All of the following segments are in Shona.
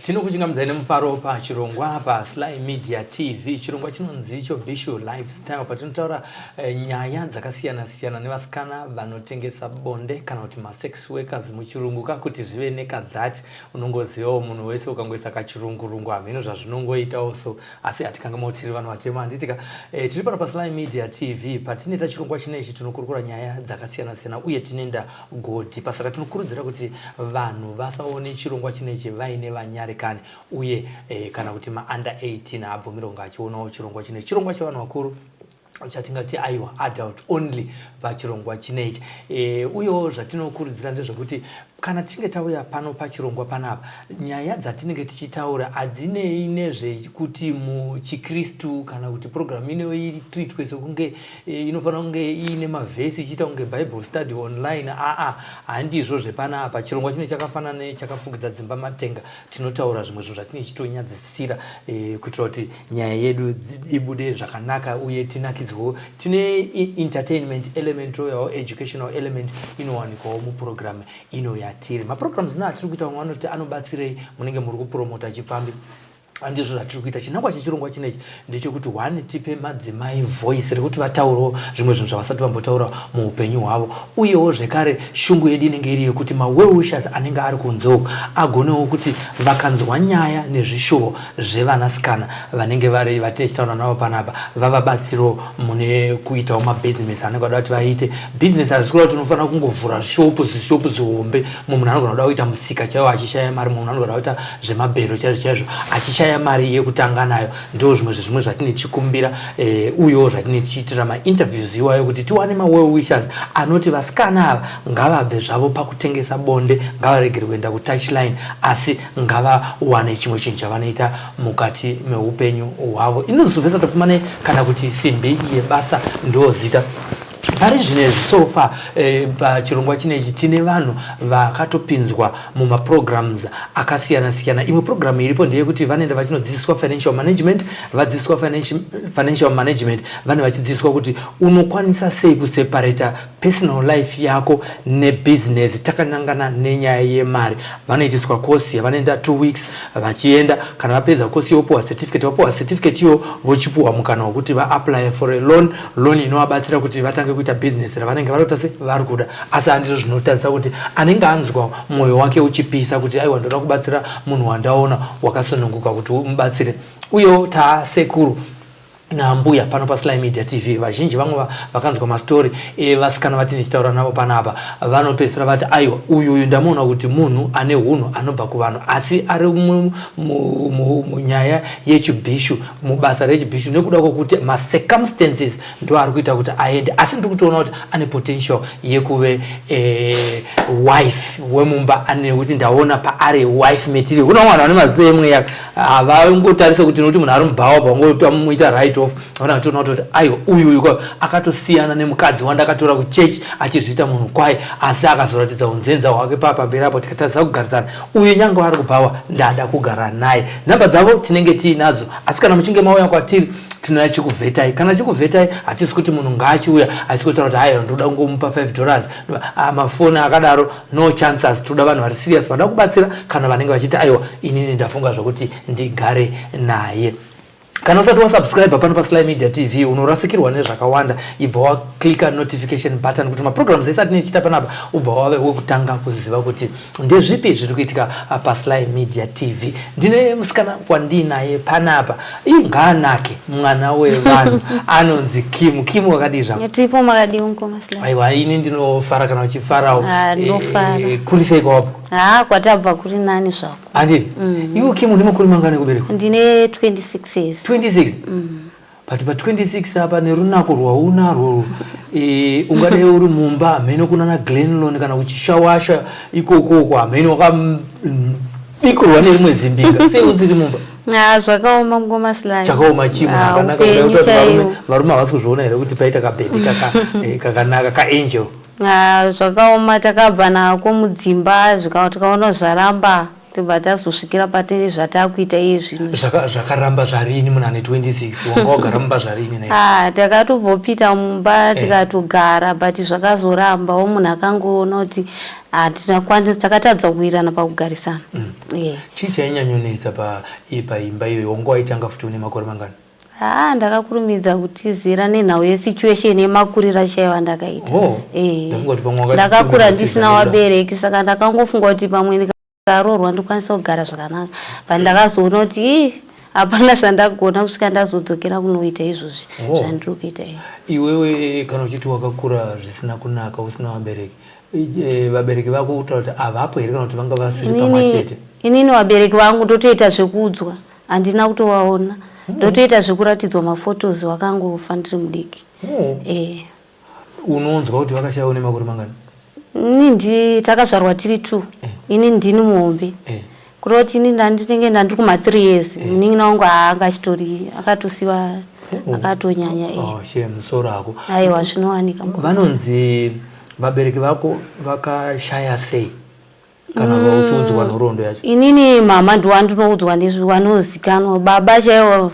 Tinokuchingamidzai nemufaro pachirongwa paSly Media TV, chirongwa chinonzi icho Bishu Lifestyle, patinotaura nyaya dzakasiyana siyana nevasikana vanotengesa bonde kana kuti masex workers muchirungu kakuti zvive nekathat. Unongozivawo munhu wese ukangoisa kachirungurungu hameno zvazvinongoitawo, so asi hatikangamwa kuti tiri vanhu vatema, handitika? Tiri pano paSly Media TV patinoita chirongwa chinechi, tinokurukura nyaya dzakasiyana siyana uye tinoenda goti pasaka. Tinokurudzira kuti vanhu vasaone chirongwa chinechi vaine vanyarikani uye kana kuti maunder 18 haabvumirwa kunge achionawo chirongwa chinechi, chirongwa chevanhu vakuru chatingati aiwa adult only pachirongwa chinechi. Uyewo zvatinokurudzira ndezvekuti kana tichinge tauya pano pachirongwa panapa, nyaya dzatinenge tichitaura hadzinei nezvekuti muchikristu kana kuti purogiramu inoitwe sekunge inofanira kunge iine mavhesi, ichiita kunge Bible study online. Aa, handizvo zvepanapa. Chirongwa chine chakafanana nechakafukidza dzimba matenga. Tinotaura zvimwe zvinhu zvatinenge tichitonyadzisira kuitira kuti nyaya yedu ibude zvakanaka uye tinakidzwewo. Tine entertainment element, royawo educational element inowanikwawo mupurogiramu ino yatiri. Maprograms ino atiri kuita, vamwe vanoti anobatsirei, munenge muri kupromota chipfambi. Handizvo zvatiri kuita. Chinangwa chechirongwa chinechi ndechekuti one, tipe madzimai voice rekuti vataurewo zvimwe zvinhu zvavasati vambotaura muupenyu hwavo. Uyewo zvekare shungu yedu inenge iri yekuti mawell-wishers anenge ari kunze uku agonewo kuti vakanzwa nyaya nezvishuvo zvevanasikana vanenge vari vatichitaura navo panapa, vavabatsirewo mune kuitawo mabhizinesi anenge vada kuti vaite bhizinesi. Hazvisi kureva kuti unofanira kungovhura shopu, zishopu zihombe. Mumwe munhu anogona kuda kuita musika chaiwo achishaya mari, mumwe munhu anogona kuita zvemabhero chaizvo chaizvo achishaya mari yekutanga nayo. Ndo zvimwe zvezvimwe zvatine tichikumbira, uyewo zvatine tichiitira mainterviews iwayo, kuti tiwane mawell wishers anoti vasikana ava ngavabve zvavo pakutengesa bonde, ngavaregere kuenda kutouchline, asi ngavawane chimwe chinhu chavanoita mukati meupenyu hwavo. Inonzi Sylvester Tapfumanei kana kuti Simbi Yebasa, ndo zita. Pari zvinezvi, so far, pachirongwa chinechi tine vanhu vakatopinzwa mumaprograms akasiyana siyana. Imwe program iripo ndeyekuti vanoenda vachinodzidziswa financial management. Vadzidziswa financial management, vane vachidzidziswa kuti unokwanisa sei kuseparata personal life yako nebusiness takanangana nenyaya yemari. Vanoitiswa kosi yavanoenda 2 weeks vachienda. Kana vapedza kosi, yopuwa certificate. Vapuwa certificate iyo, vochipuwa mukana wekuti vaapply for a loan, loan inovabatsira kuti vatange kuita business ravanenge vari se vari kuda. Asi handizvo zvinotarisa kuti anenge anzwa mwoyo wake uchipisa kuti aiwa, ndoda kubatsira munhu wandaona, wakasununguka kuti umubatsire. Uyewo taasekuru nambuya pano paSly Media TV. Vazhinji vamwe vakanzwa mastori evasikana vatine tichitaura navo panapa, vanopedzisira vati aiwa, uyu uyu ndamuona kuti munhu ane unhu, anobva kuvanhu, asi ari munyaya yechibhishu, mubasa rechibhishu, nekuda kwokuti macircumstances ndo ari kuita kuti aende, asi ndiri kutoona kuti ane potential yekuve wife wemumba, nekuti ndaona paari wife material. Kuna vanhu vane maziso emweya, havangotarisa kuti nokuti munhu ari mubhawa, vangomuita write off. Vana vachitoona kutoti aiwa, uyu uyu akatosiyana nemukadzi wandakatora kuchechi achizviita munhu kwai, asi akazoratidza unzenza hwake papamberi apo, tikatadzisa kugarisana. Uyu nyange ari kubhawa, ndada kugara naye. Nhamba dzavo tinenge tiinadzo, asi kana muchinge mauya kwatiri, tinouya chikuvhetai. Kana chikuvhetai, hatisi kuti munhu ngaachiuya achikotaura kuti haiwa, ndoda kungomupa $5. Mafoni akadaro, no chances. Toda vanhu vari serious, vanoda kubatsira, kana vanenge vachiti aiwa, inini ndafunga zvokuti ndigare naye. Kana usati wasubscribe pano paSly Media TV, unorasikirwa nezvakawanda. Ibva waclicka notification button kuti maprograms ese atinenge tichiita panapa ubva wave wekutanga kuziva kuti ndezvipi zviri kuitika paSly Media TV. Ndine musikana wandinaye panapa, ingaanake mwana wevanhu, anonzi Kim. Kim, wakadii zvako? Tipo, makadii mukoma Sly? Aiwa, ini ndinofara kana uchifarawo. Ah, ndinofara. Kuri sei kwawapo? Ha, kwatabva kuri nani zvako. Handiti iwe Kim une makore mangani ekuberekwa? Ndine 26 years. 26, but pa26 apa, nerunako rwaunarwo, ungadai uri mumba hamene kunana Glenlon kana kuchishawasha ikokoko, hamene wakabikurwa nerimwe zimbinga. Sei usiri mumba? Ah, zvakaoma mukoma Sly. Chakaoma chii? Munhu Ah, akanaka upenyu kudai, kuti varume chaiwo. varume havasi kuzviona here kuti paita kabhebhi kakanaka, kaangel? Ah, zvakaoma. Takabva nako mudzimba, tikaona zvaramba. Tobva tazosvikira patine zvatakuita iye zvino. Zvakaramba zvarini munhu ane 26? Wanga wagara mumba zvarini naye? Ah, takatombopinda mumba tikatogara, but zvakazorambawo. Munhu akangoona kuti hatina kwanisa, takatadza kuwirana pakugarisana. Chii chainyanyonetsa paimba iyoyo? Wanga waitanga futi une makore mangani? Haa, ndakakurumidza kutizira nenhau yesituation yemakuriro chaiwo andakaita. Oh, Eh. ndafunga kuti pamwe wakati Ndakakura kurumidza ndisina kutiza. Vabereki, saka ndakangofunga kuti pamwe ndikaroorwa ndikwanisa kugara zvakanaka, but ndakazoona kuti ii, hapana zvandagona kusvika ndazodzokera kunoita izvozvi zvandiri kuita izvi. Iwewe kana uchiti wakakura zvisina kunaka, usina vabereki, vabereki vako kutaura kuti havapo here, kana kuti vanga vasiri pamwe chete? Inini vabereki vangu ndotoita zvekuudzwa, handina kutovaona. Ndotoita zvekuratidzwa maphotos, vakangofa ndiri mudiki. Unonzwa kuti vakashaya une makore mangani? Ini ndi takazvarwa tiri two. Ini ndini muhombe. Kureva kuti ini ndandinenge ndandiri kuma3 years, munin'ina wangu haanga achitori, akatosiwa akatonyanya. Oh, she musoro hako. Aiwa, zvinowanika. Vanonzi vabereki vako vakashaya sei, kana uchiudzwa nhoroondo yacho? Inini mama ndiwandinoudzwa nezvanozikanwa, baba chaivo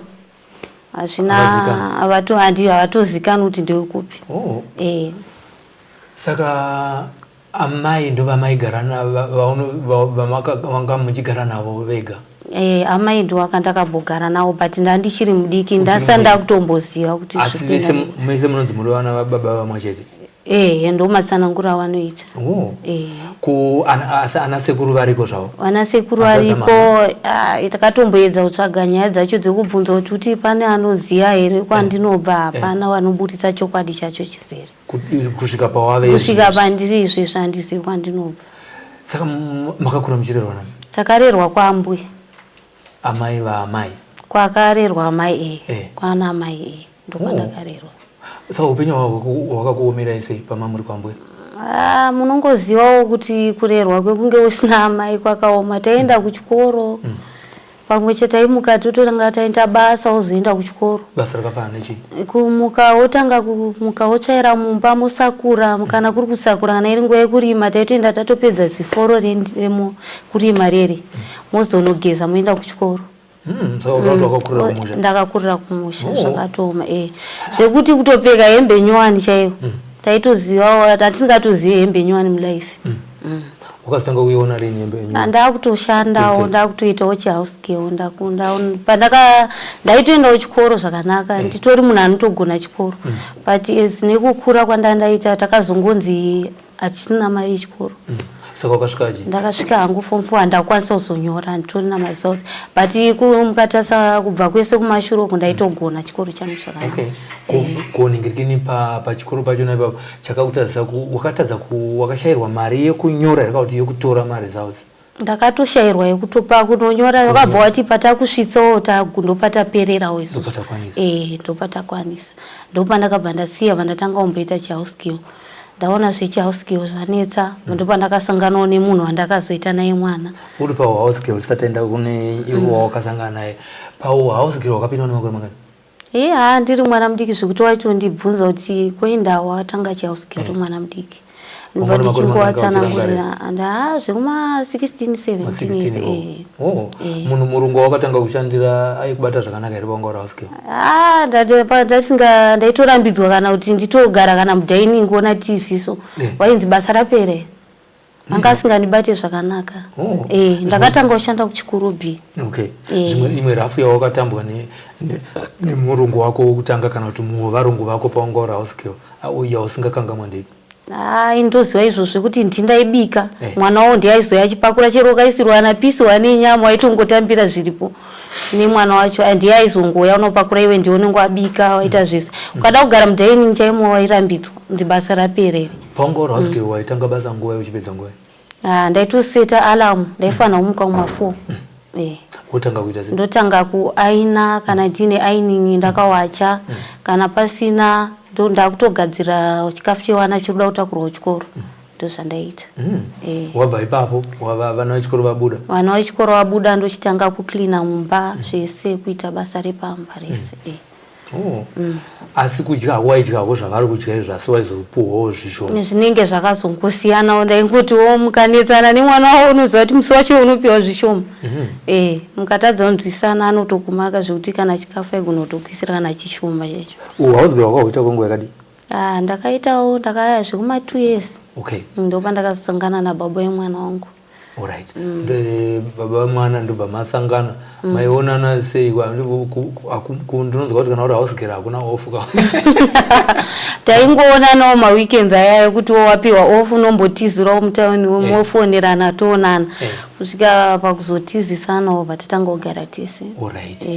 hazvina. Havazikanwi. Havatozikanwi kuti ndewekupi. Saka amai ndo vamaigara vanga muchigara navo vega? Amai ndo vakandakambogara navo, but ndandichiri mudiki, ndasati ndakutomboziva kuti Asi zviri vese mese munonzi muri vana vababa vamwe chete? Ehe, ndo matsananguro avanoita. Ko asi ana sekuru variko zvavo? Vana sekuru Hanzvadzi. variko. Ah, takatomboedza kutsvaga nyaya dzacho dzekubvunza kuti pane anoziva here kwandinobva. Hapana vanobudisa chokwadi chacho chizere. Kusvika pawave Kusvika izvezvi. Pandiri izvezvi handizivi kwandinobva. Saka makakura muchirerwa nani? Takarerwa kwambuya. Amai vaamai? Kwakarerwa amai. Kwana amai, ndokwandakarirwa. Saka upenyu hwako hwakakuomerai sei pamamuri kwambuya? Ah, munongozivawo kuti kurerwa kwekunge usina amai kwakaoma. Taenda kuchikoro pamwe chete, taimuka tototanga taenda basa, wozoenda kuchikoro. Basa rakafanana nechii? Kumuka, wotanga kumuka, wotsvaira mumba, mosakura kana kuri kusakura. Kana iri nguva yekurima, taitoenda tatopedza ziforo kurima rere, mozonogeza, moenda kuchikoro. Saka utaura kuti wakakurira kumusha? Ndakakurira kumusha. Zvakatooma, zvekuti kutopfeka hembe nyowani chaiyo taitozivawo, hatisingatozivi hembe nyowani mulife. Wakazotanga kuiona rini hembe yenyowani? Ndakutoshandawo. Kupfeka. Ndakutoitawo chihouse girl. Pandaka ndaitoendawo chikoro zvakanaka. Nditori munhu anotogona chikoro, but as nekukura kwandandaita, takazongonzi hatisina mari yechikoro. Saka wakasvika chii? Ndakasvika hangu form 4, handakwanisa kuzonyora, handitorina maresults, but mukatarisa kubva kwese kumashure uku, ndaitogona chikoro changu zvakanaka. Okay, koningirikini pachikoro pachona ipapo, chakakutadzisa wakatadza wakashayirwa mari yekunyora here, kana kuti yekutora maresults? Ndakatoshayirwa yekutopa kunonyora. Wakabva wati patakusvitsawo ndopatapererawo isusu. Ndopatakwanisa. Ndopatakwanisa, ndopandakabva ndasiya, vandatanga kumboita chihouse girl. Ndaona zvechihouse girl zvanetsa, ndopandakasanganawo nemunhu wandakazoita naye mwana. Uri pahouse girl, tisati taenda kune iwo wawakasangana naye, pahouse girl wakapinda nemakore mangani? Ha, ndiri mwana mudiki zvekuti waitondibvunza kuti koenda watanga chihouse girl mwana mudiki. Wanga Ndobva une makore mangani ndichingovatsanangurira, ha, zvekuma 16 17 Ma16 years. ikoko? Eh. Munhu murungu wakatanga kushandira aikubata zvakanaka here pawanga uri house girl? Ah, ndasinga ndaitorambidzwa kana kuti nditogara kana mudining kuona TV, so wainzi basa rapera here, anga asingandibate zvakanaka. Ndakatanga kushanda kuChikurubi. Okay. Zvimwe imwe rafu yawakatambwa nemurungu wako wokutanga, kana kuti mumwe varungu vako pawanga uri house girl, yausingakangamwa ndeipi? Hai, ndoziva izvozvo kuti ndindaibika. Mwana wawo ndiye aizoya achipakura, chero ukaisirwa ana pisi wane nyama, waitongotambira zviripo nemwana wacho. Ndiye aizongoya unopakura, iwe ndiwe unenge wabika, waita zvese. Ukada kugara mudining chaimo, wairambidzwa, nzi basa raperere. Pawanga uri house girl, waitanga basa nguva, uchipedza nguva? Ah, ndaitoseta alarm, ndaifanira kumuka kuma4. Wotanga kuita sei? Ndotanga kuaina kana ndine ironing ndakawacha, kana pasina ndakutogadzira chikafu chevana chiri kuda kutakurwa kuchikoro. Ndozvandaiita. Wabva ipapo, vana vechikoro vabuda? Vana vechikoro vabuda, ndochitanga kucleana mumba zvese, kuita basa repamba rese. Oh. Asi kudya hako waidyako zvavari kudya izvo, asi waizopuhwawo zvishoma? Zvinenge zvakazongosiyanawo. Ndaingotiwo mukanetsana nemwana wavo, unoziva kuti musi wacho unopiwa zvishoma. Mukatadza kunzwisana, anotokumaka zvekuti kana chikafu aigona kutokuisira kana chishoma chacho. Uhu house girl wakahuita kwenguva yakadii? Ah, ndakaitawo, ndakaya zvekuma 2 years. Ndopandakazosangana nababa vemwana wangu. Alright. Baba vemwana, ndobva masangana. Maionana sei? Ndinonzwa kuti kana uri house girl hakuna off ka. Taingoonanawo maweekends aya ekuti wapiwa off, unombotizirawo mutauni, mofonerana, toonana, kusvika pakuzotizisanawo, bva tatanga kugara tese. Alright.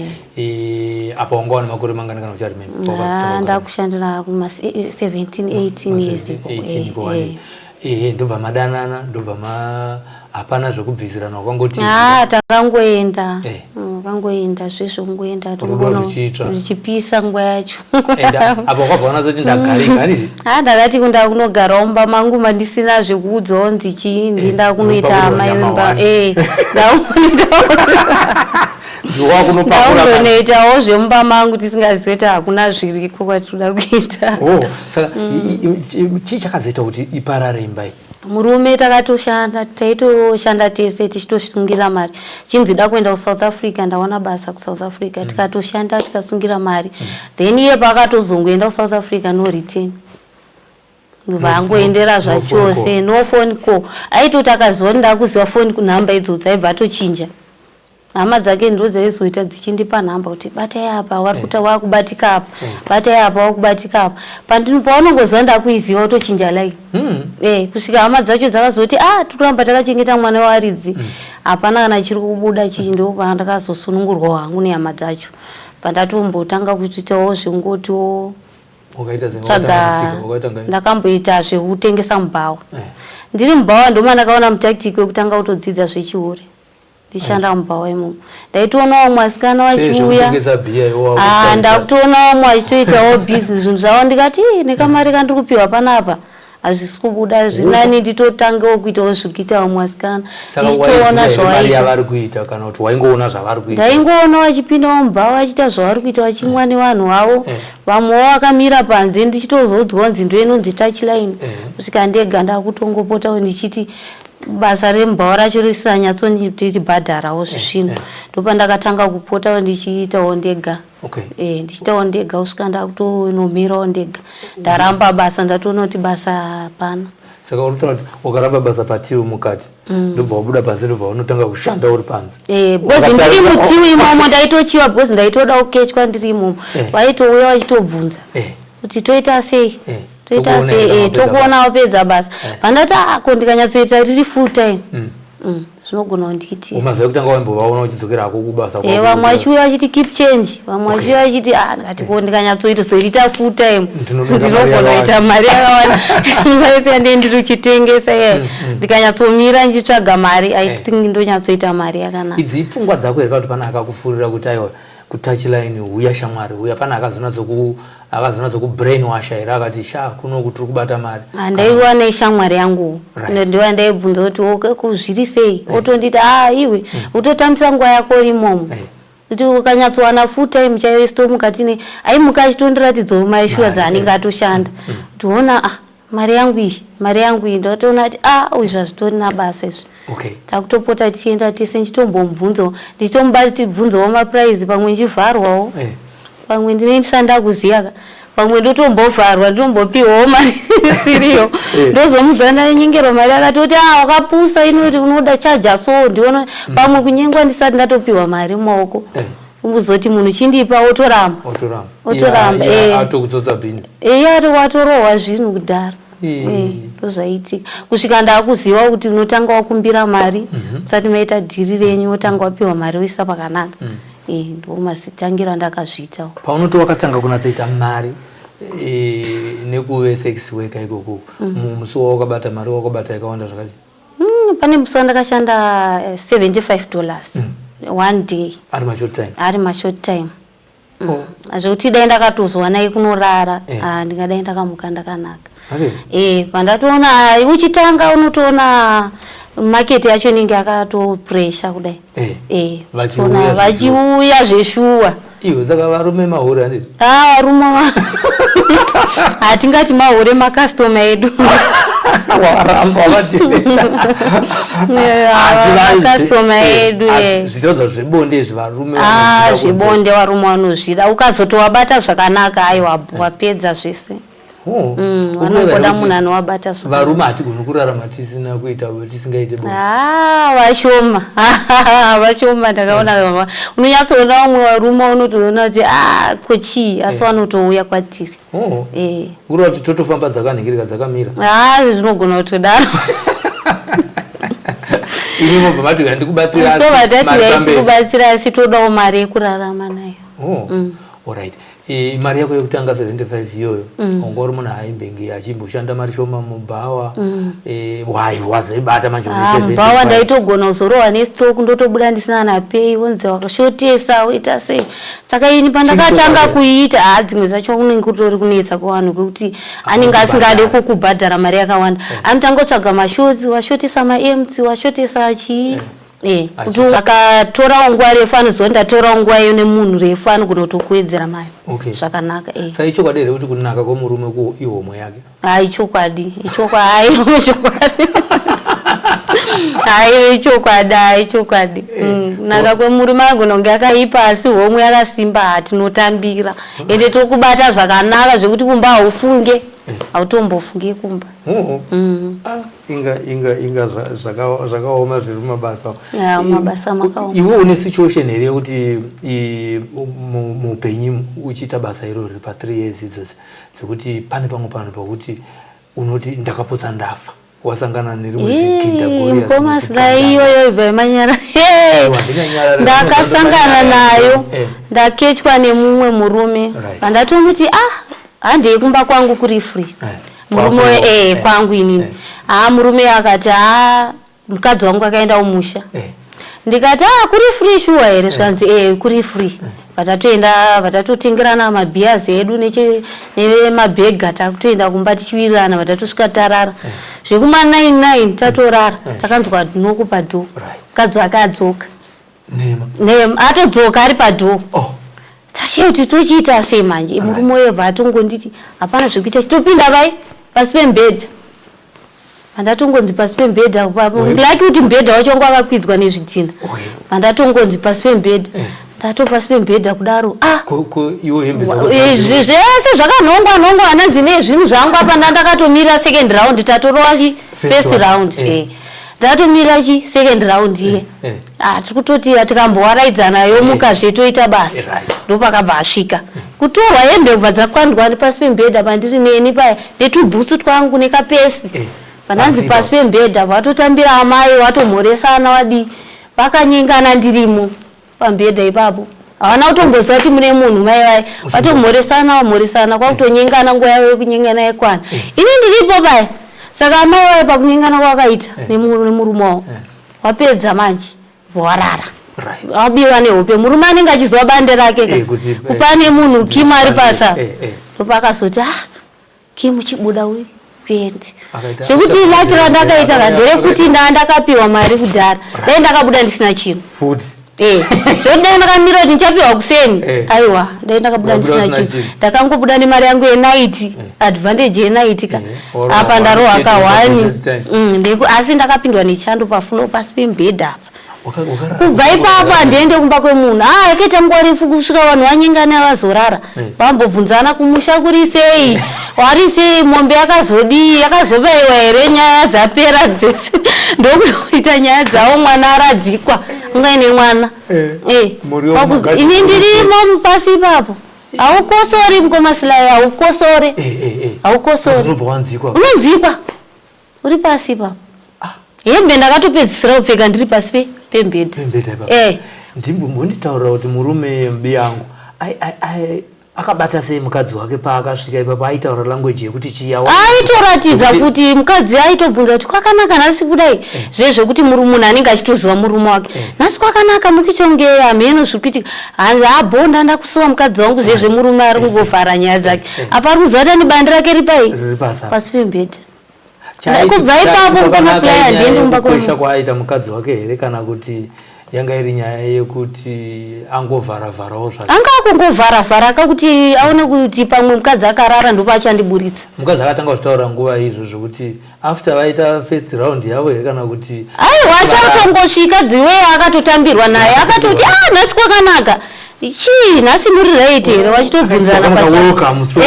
Apa wanga wane makore mangani kana ucharemember? Ah, ndakushandira kuma 17 18 years ikoko. 18 iko wati. Ehe, ndobva madanana, ndobva ma hapana zvekubvisirana, wakangoti? Ah, takangoenda. Takangoenda zvesvo, kungoenda. Rudo ruchitsva. Ruchipisa nguva yacho. Enda apa wakabva wanatsa ndagarika, handiti? Ha, ndakati kunda kunogarawo mumba mangu mandisina zvekuudzawo nzi chii, ndinda kunoita Unopakurwa amai nyama vemba. one. Ndiwakunopakura. Ndakundonoitawo zvemumba mangu tisingazivi kuti hakuna zviriko kwatinoda kuita. Oh, saka chii chakazoita kuti iparare imba iyi? Murume takatoshanda, taitoshanda tese tichitosungira mari, chinzi da kuenda kuSouth Africa, ndawana basa kuSouth Africa. Tikatoshanda tikasungira mari, then iye paakatozongoenda kuSouth Africa, no return, vangoendera No phone zvachose, no phone call. Aitoti akaziva kuti ndakuziva foni kunhamba idzodzo, aibva atochinja. Hama dzake ndo dzaizoita dzichindipa nhamba kuti batai apa, wari kuta wakubatika apa, batai apa, wakubatika apa. Paunongoziva ndakuiziva, wotochinja line. Kusvika hama dzacho dzakazoti, "Ah, tikuramba takachengeta mwana waridzi, hapana kana chiri kubuda chii." Ndo pandakazosunungurwa hangu nehama dzacho, pandatombotanga kutoitawo zvengotiwo Wakaita tsvaga. Wakaita ngai? Ndakamboita zvekutengesa mubhawa. Ndiri mubhawa ndoma ndakaona mutactic wekutanga kutodzidza zvechihure. Ndichishanda mubhawa imomo, ndaitoona vamwe vasikana vachiuya. Zvekutengesa bhiya iwo? Ah, ndakutoona vamwe vachitoitawo busy zvinhu zvavo, ndikati, "Ii, nekamari kandiri kupiwa panapa hazvisi kubuda zvinani, nditotangewo kuitawo zviri kuita vamwe vasikana." Saka Ndichitoona waiziva here mari zvavaita. yavari kuita, kana kuti waingoona zvavari kuita? Ndaingoona vachipindawo mubhawa vachiita zvavari kuita, vachimwa nevanhu vavo. Vamwewo vakamira panze, ndichitozodzwa kunzi ndo inonzi touchline. Kusvika ndega ndakutongopotawo ndichiti basa remubhawa racho risanyatsondibhadharawo zvisvino, ndopandakatanga kupotawo ndichiitawo ndega. Ndichiitawo ndega kusvika ndakutonomirawo ndega, ndaramba basa, ndatoona kuti basa hapana. Saka uri kutaura kuti wakaramba basa patill mukati, ndobva wabuda panze, ndobva unotanga kushanda uri panze? Because ndiri mutill imomo ndaitochiwa, because ndaitoda kukechwa ndiri imomo. Vaitouya vachitobvunza kuti toita sei, toita Tokuona sei. here kana wapedza? Tokuona wapedza basa. Vandati, "Ah, ko ndikanyatsoita riri full time, zvinogona kundiitira." Umazuva ekutanga waimbovaona uchidzokera hako kubasa kwako? Vamwe vachiuya vachiti, "Keep change." Vamwe vachiuya vachiti, "Ah." Ndikati, ko ndikanyatsoita full time Ndinomeka mari ndinogona yakawanda. kuita mari yakawanda. Nguva yese yandee ndiri kuchitengesa iyayo, ndikanyatsomira ndichitsvaga mari, I think ndonyatsoita mari yakanaka. Idzi ipfungwa dzako here, kana kuti pane akakufurira kuti, "Aiwa, kutouchline huya shamwari, huya"? Pane akazonatsokubrainwasha here, akati, "Sha, kuno tiri kubata mari"? Ndaiwa neshamwari yangu. Ndiwa ndaibvunza kuti, "Okay, kuzviri sei?" Otonditi, "A, iwe utotambisa nguva yako uri imomo, kuti ukanyatsowana full time chaiyo isitomuka tine." Aimuka achitondiratidzawo maishuwa Mari, dzaanenge atoshanda, kuti, "Ona, ah, mari yangu iyi, mari yangu iyi." Ndatoona kuti, ah, izvi hazvitorina basa izvi. Takutopota tichienda tese, ndichitombomubvunzawo, ndichitomubvunzawo maprice, pamwe ndichivharwawo, pamwe ndinoendesa, ndakuziya ka, pamwe ndotombovharwa, ndotombopiwawo mari isiriyo. Ndozomudza, ndanyengerwa mari. Akatoti, "A, wakapusa, inoti unoda chaja so." Ndiona pamwe kunyengwa ndisati ndatopiwa mari mumaoko. Kuzoti munhu chindipa, otoramba. Otoramba. Otoramba. Iye atokutsotsa bhinzi. Iye ari watorohwa zvinhu kudhara. Ndozvaitika kusvika ndakuziva kuti unotanga wakumbira mari usati maita dhiri renyu, wotanga wapiwa mari, woisa pakanaka. Ndo masitangiro andakazviitawo. Paunoti wakatanga kunatsoita mari nekuve sex worker ikoko, musi wawakabata mari, wakabata yakawanda zvakati? Pane musi wandakashanda $75 one day. Ari mashort time? Ari mashort time. Zvekuti dai ndakatozowanai kunorara, ah, ndingadai ndakamuka ndakanaka. Ari? Pandatoona, ah, uchitanga unotoona market yacho inenge yakatopresha kudai. Vachiuya. Uchiona vachiuya zveshuwa. Iwe saka varume mahure handiti? Ah, varume hatingati mahure, makastoma edu. Waramba wavatifeta. Makastoma edu. Zvichiratidza zvebonde izvi varume. Ah, zvebonde varume vanozvida. Ukazotowabata zvakanaka, aiwa, wapedza zvese. Vanongoda munhu anovabata. Varume hatigoni kurarama tisina kuita, tisingaite bonde. Ah, vashoma, vashoma. Ndakaona unonyatsoona vamwe varume unotoona kuti a ko chii, asi vanotouya kwatiri. Kureva kuti totofamba dzakanhingirika, dzakamira? A, zvinogona kutodaro. Imi mobva mati ndikubatsira. So vatati tikubatsira, asi todawo mari yekurarama nayo. Alright, mari yako yekutanga 75 iyoyo, wanga uri munhu aimbenge achimboshanda mari shoma mubhawa, wai wazoibata manje? Mubhawa ndaitogona kuzorohwa nestroke, ndotobuda ndisina napei, wonzi wakashotesa, woita sei. Saka ini pandakatanga kuiita, haa, dzimwe dzacho unenge kutori kunetsa kuvanhu kwekuti anenge asingade kukubhadhara mari yakawanda. Anotanga kutsvaga mashotsi, washotesa maemts, washotesa chii. Kuti akatorawo nguva refu, anoziva ndatorawo nguva iyo nemunhu refu, anogona kutokuwedzera mari zvakanaka. Saka ichokwadi here kuti kunaka kwemurume ihomwe yake? Hai, chokwadi, ichokwadi, chokwadi. Hai, ichokwadi, hai, chokwadi. Kunaka kwemurume, anogona kunge akaipa, asi homwe yakasimba, hatinotambira, ende tokubata zvakanaka zvekuti kumba haufunge, hautombofunge kumba. Ah, inga inga inga zvakaoma zviri mumabasa. Mumabasa makaoma. Iwe une situation here yekuti muupenyu uchiita basa irori pa3 years idzodzo, dzekuti pane pamwe panhu pakuti unoti ndakapotsa ndafa, wasangana nerimwe zigidha? Mukoma Sly, iyoyo ibva imanyara. Ndakasangana nayo, ndakechwa nemumwe murume. Pandatomuti, "Ah, handei kumba kwangu, kuri free." Murume kwangu inini. Haa, murume akati, "Haa, mukadzi wangu akaenda kumusha." Ndikati, "A, kuri free shuwa here?" Zvikanzi, "E, kuri free." Vatatoenda, vatatotengerana mabhiyazi edu nemabhega, takutoenda kumba tichiwirirana. Vatatosvika, tarara zvekuma 99, tatorara, takanzwa knock padoor. Mukadzi wake adzoka. Atodzoka ari padoor. Tashe kuti tochiita sei manje? Murume uyo bva atongonditi, "Hapana zvekuita, chitopinda vai pasi pemubhedha." Pandatongonzi pasi pemubhedha, like kuti mubhedha wacho wanga wakakwidzwa nezvidhina, pandatongonzi pasi pemubhedha, ndato pasi pemubhedha kudaro, ah, zvese zvakanhongwa nhongwa, ananzi nezvinhu zvangu apa. Ndandakatomirira second round, tatorova chi first round, ndatomira chi second round iye. Ah, tiri kutoti tikambowaraidzana, yomuka zvetoita basa. Ndopakabva asvika kutorwa hembe, kubva dzakandwa pasi pemubhedha pandiri neni paya, netubhutsu twangu nekapesi. Pandanzi pasi pemubhedha, vatotambira amai, vatomhoresana, vadii, vakanyengana ndirimo pamubhedha ipapo. Havana kutomboziva kuti mune munhu. Mai vai vatomhoresana, vamhoresana, kwakutonyengana, nguva yavo yekunyengana yakwana, ini ndiripo paya. Saka amai vayo pakunyengana kwavakaita nemurume wavo, wapedza manje vowarara, wabiwa nehope. Murume anenge achiziva bande rake ka, kupane munhu Kimu ari pasa. Ndopakazoti, "Ah, Kimu, chibuda uyu kuende." Zvekuti lucky randakaita ka nderekuti ndaa ndakapiwa mari kudhara, dai ndakabuda ndisina chinhu. Futi. Zvekuti dai ndakamira kuti ndichapiwa kuseni, aiwa, dai ndakabuda ndisina chinhu. Ndakangobuda nemari yangu yenight, advantage yenight ka. Apa ndarohwa ka1, asi ndakapindwa nechando pafloor pasi pemubhedha apa. Kubva ipapo handiende kumba kwemunhu. A, yakaita nguva refu kusvika vanhu vanyengana vazorara, vambobvunzana kumusha kuri sei, wari sei, mombe yakazodii, yakazobaiwa here, nyaya dzapera dzese, ndokuita nyaya dzavo. Mwana aradzikwa, ungaine mwana. Ini ndirimo pasi ipapo. Haukosori, mukoma Sly, haukosore, haukosori. Unonzwikwa uri pasi ipapo. Hembe ndakatopedzisira kupfeka ndiri pasi pemubhedha. Ndimbonditaurira kuti murume mubiyangu akabata sei mukadzi wake paakasvika ipapo? Aitaura language yekuti chiya? Aitoratidza kuti mukadzi aitobvunza kuti kwakanaka nhasi kudai, zvezvekuti munhu anenge achitoziva murume wake. "Nhasi kwakanaka, muri kuita kunge hameno zviri kuitika." Hanzi, "Abhonda, ndakusuwa mukadzi wangu." Zvezvemurume ari kungovhara nyaya dzake, apa ari kuziva kuti ane bandi rake ripai pasi pemubhedha. Kubva ipapo, mukoma Sly, handiende kumba. Kwesha kwaaita mukadzi wake here, kana kuti Yanga iri nyaya yekuti angovharavharawo zvake? Anga akungovharavhara kakuti aone kuti pamwe mukadzi akarara, ndopachandiburitsa. Mukadzi akatanga kuzvitaura nguva izvo zvokuti after vaita first round yavo here, kana kuti? Aiwa, achatongosvika the way akatotambirwa naye, akatoti, "A, nhasi kwakanaka, chii, nhasi muri right here?" Vachitobvunzana. Welcome, so-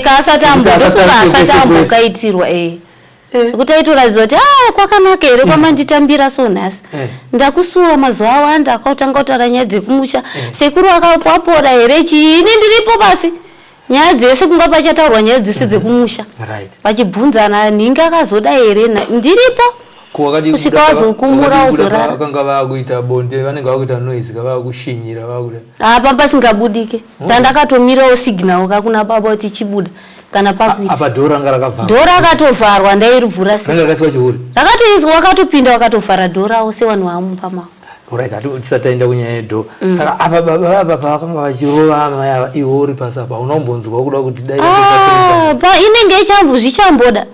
Kaasati Kuti ambodofunga asati asati kwese. ambokaitirwa, zvekuti aitoratidza kuti, "A, kwakanaka here kwamanditambira so nhasi? Ndakusuwa mazuva awanda." Akatanga kutaura nyaya dzekumusha, "Sekuru akapora here? Chii?" Ini ndiripo pasi, nyaya dzese kunga pachataurwa nyaya dzese dzekumusha, vachibvunzana, "Nhingi akazoda here?" Ndiripo. Ko wakadi Kusvika kubuda wazokumura, wakadi kubuda wazorara. Vakanga vakuita bonde, vanenge vakuita noise, kavakushinyira, vakuda. Apa pasingabudike, tandakatomirawo signal kakuna baba kuti chibuda kana pakuita. Apa dhoo ranga rakavharwa? Dhoo rakatovharwa, ndairivhura sei? Ranga rakaiswa chihuri? Rakatoiswa, wakatopinda wakatovhara dhoo rawo sevanhu vamupa mavo. Right, hati tisati taenda kunyaya yedhoo. Saka apa baba apa pavakanga vachirova amai ava, iwe uri pasi apa, unombonzwa kuda kuti dai Ah, inenge zvichamboda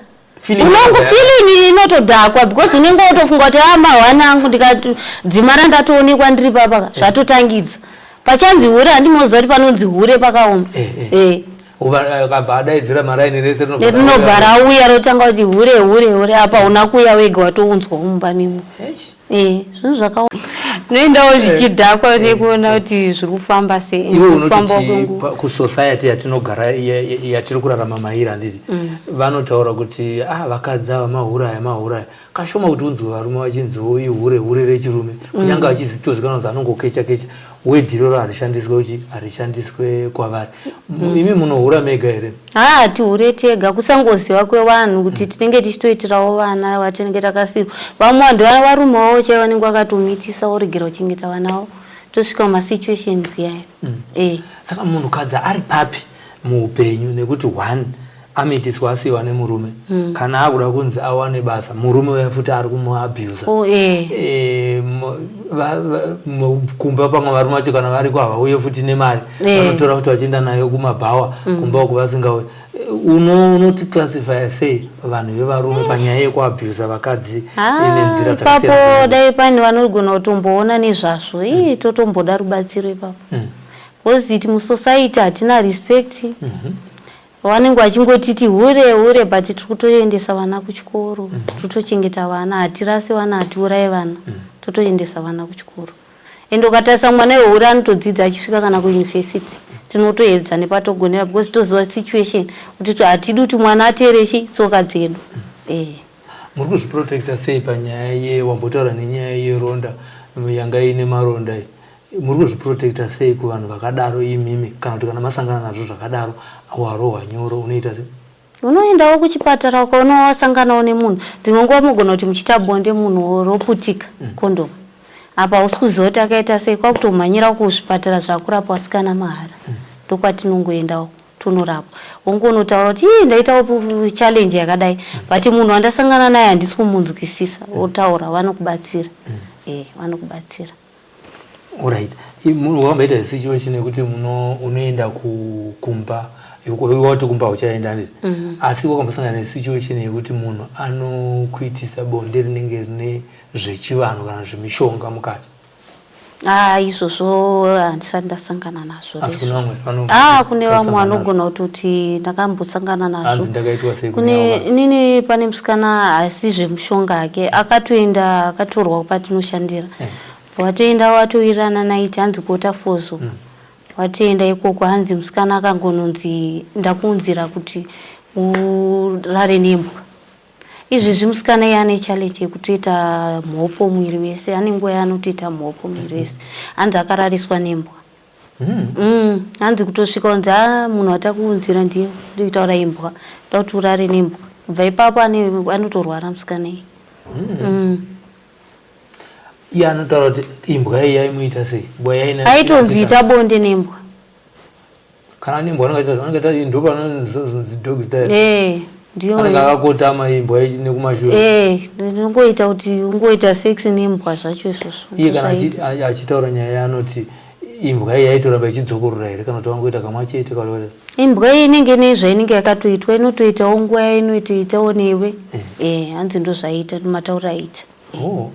Feeling unongo yakadhakwa. Feeling inotodhakwa because unenge wotofunga kuti, "A, mahwani angu, ndikadzimara ndatoonekwa ndiri papa, zvatotangidza pachanzi hure." Handimoziva kuti panonzi hure pakaoma. Akabva adaidzira, maraini rese rinobva Rinobva rauya, rotanga kuti, "Hure, hure, hure." Apa una kuuya wega, watounzwa mumba nemo. Eish. Zvinhu zvakaoma, noendawo zvichidhakwa nekuona kuti zviri kufamba sei. Iwe Kufamba unoti kwenguva. Kusociety yatinogara, yatiri kurarama mairi, handiti vanotaura kuti, "Ah, vakadzi ava mahuraya, mahuraya"? Kashoma kuti unzwe varume vachinziwo ihure, hure rechirume, kunyange vachizitozikanwa kunzi anongokecha kecha. Wedhi iroro harishandiswe uchi harishandiswe kwavari. Imi munohura mega here? Ha, tihure tega, kusangoziva kwevanhu kuti tinenge tichitoitirawo vana vatinenge takasirwa. Vamwe vanhu vana varume vavo chaivo vanenge vakatomitisa, voregera kuchengeta vana vavo, tosvika mumasituations yayo. Saka munhukadzi ari papi muupenyu? Nekuti one, amitiswa, asiyiwa nemurume. Kana akuda kunzi awane basa, murume uya futi ari kumuabusa. Oh. Kumba pamwe varume vacho kana variko havauye futi nemari. Vanotora futi vachienda nayo kumabhawa, kumba uko vasingauyi. Unoti classifya sei vanhu vevarume panyaya yekuabusa vakadzi nenzira Ipapo dzakasiyana? dai pane vanogona kutomboona nezvazvo, ii, totomboda rubatsiro ipapo, because iti musociety hatina respect. Vanenge vachingotiti hure, hure, but tiri kutoendesa vana kuchikoro, tiri kutochengeta vana, hatirasi vana, hatiurayi vana, totoendesa vana kuchikoro. Ende ukatarisa mwana wehure anotodzidza achisvika kana kuyunivhesiti. Tinotoedza nepatogonera because toziva situation kuti hatidi kuti mwana ateere tsoka dzedu. Muri kuzviprotecta sei panyaya ye wambotaura nenyaya yeronda yanga iine maronda iyi? Muri kuzviprotecta sei kuvanhu vakadaro imimi, kana kuti kana masangana nazvo zvakadaro, warohwa nyoro, unoita sei? Unoendawo kuchipatara ukaona wasanganawo nemunhu. Dzimwe nguva mugona kuti muchiita bonde, munhu roputika kondomu. Apa hausi kuziva kuti akaita sei, kwakutomhanyira kuzvipatara zvakurapwa vasikana mahara. Ndokwatinongoendawo tonorapwa. Wongonotaura kuti, "Ii, ndaitawo challenge yakadai, but munhu wandasangana naye handisi kumunzwisisa." Wotaura, vanokubatsira. Vanokubatsira. Alright, wakamboita situation yekuti unoenda kumba, wati kumba uchaenda, handiti? Asi wakambosangana nesituation yekuti munhu anokuitisa bonde rinenge rine zvechivanhu kana zvemishonga mukati? Ah, izvozvo handisati ndasangana nazvo. Asi kune vamwe Ah, kune vamwe vanosangana nazvo. Vanogona kutoti ndakambosangana nazvo. Hanzi ndakaitwa sei Kune kune avo? Inini pane musikana, asi zvemushonga hake, akatoenda akatorwa patinoshandira. Watoenda watowirirana naiti, hanzi kuWaterfalls uko. Watoenda ikoko, hanzi musikana akangononzi, "Ndakuunzira kuti urare nembwa." Izvezvi musikana iye ane challenge yekutoita mhopo mwiri wese, ane nguva yaanotoita mhopo mwiri wese. Hanzi akarariswa nembwa. Hanzi kutosvika kunzi, "A, munhu watakuunzira ndiye ndikuitaura imbwa, ndoda kuti urare nembwa." Kubva ipapo anotorwara musikana iye. Iye anotaura kuti imbwa iyi yaimuita sei? Mbwa yaina Aitonzi ita bonde nembwa. Kana nembwa anongaita ndo panonzi dog style. Ndiyo. Anenge akakotama, imbwa ichi nekumashure. Ungoita kuti ungoita sex nembwa zvacho izvozvo. Iye kana Ndozvaita. Achitaura nyaya yaanoti imbwa iyi yaitoramba ichidzokorora here, kana kuti wangoita kamwe chete, kana kuti Imbwa iyi inenge nezvainenge yakatoitwa, inotoitawo nguva yainotoitawo newe. Hanzi ndozvaita, matauro aita. Oh.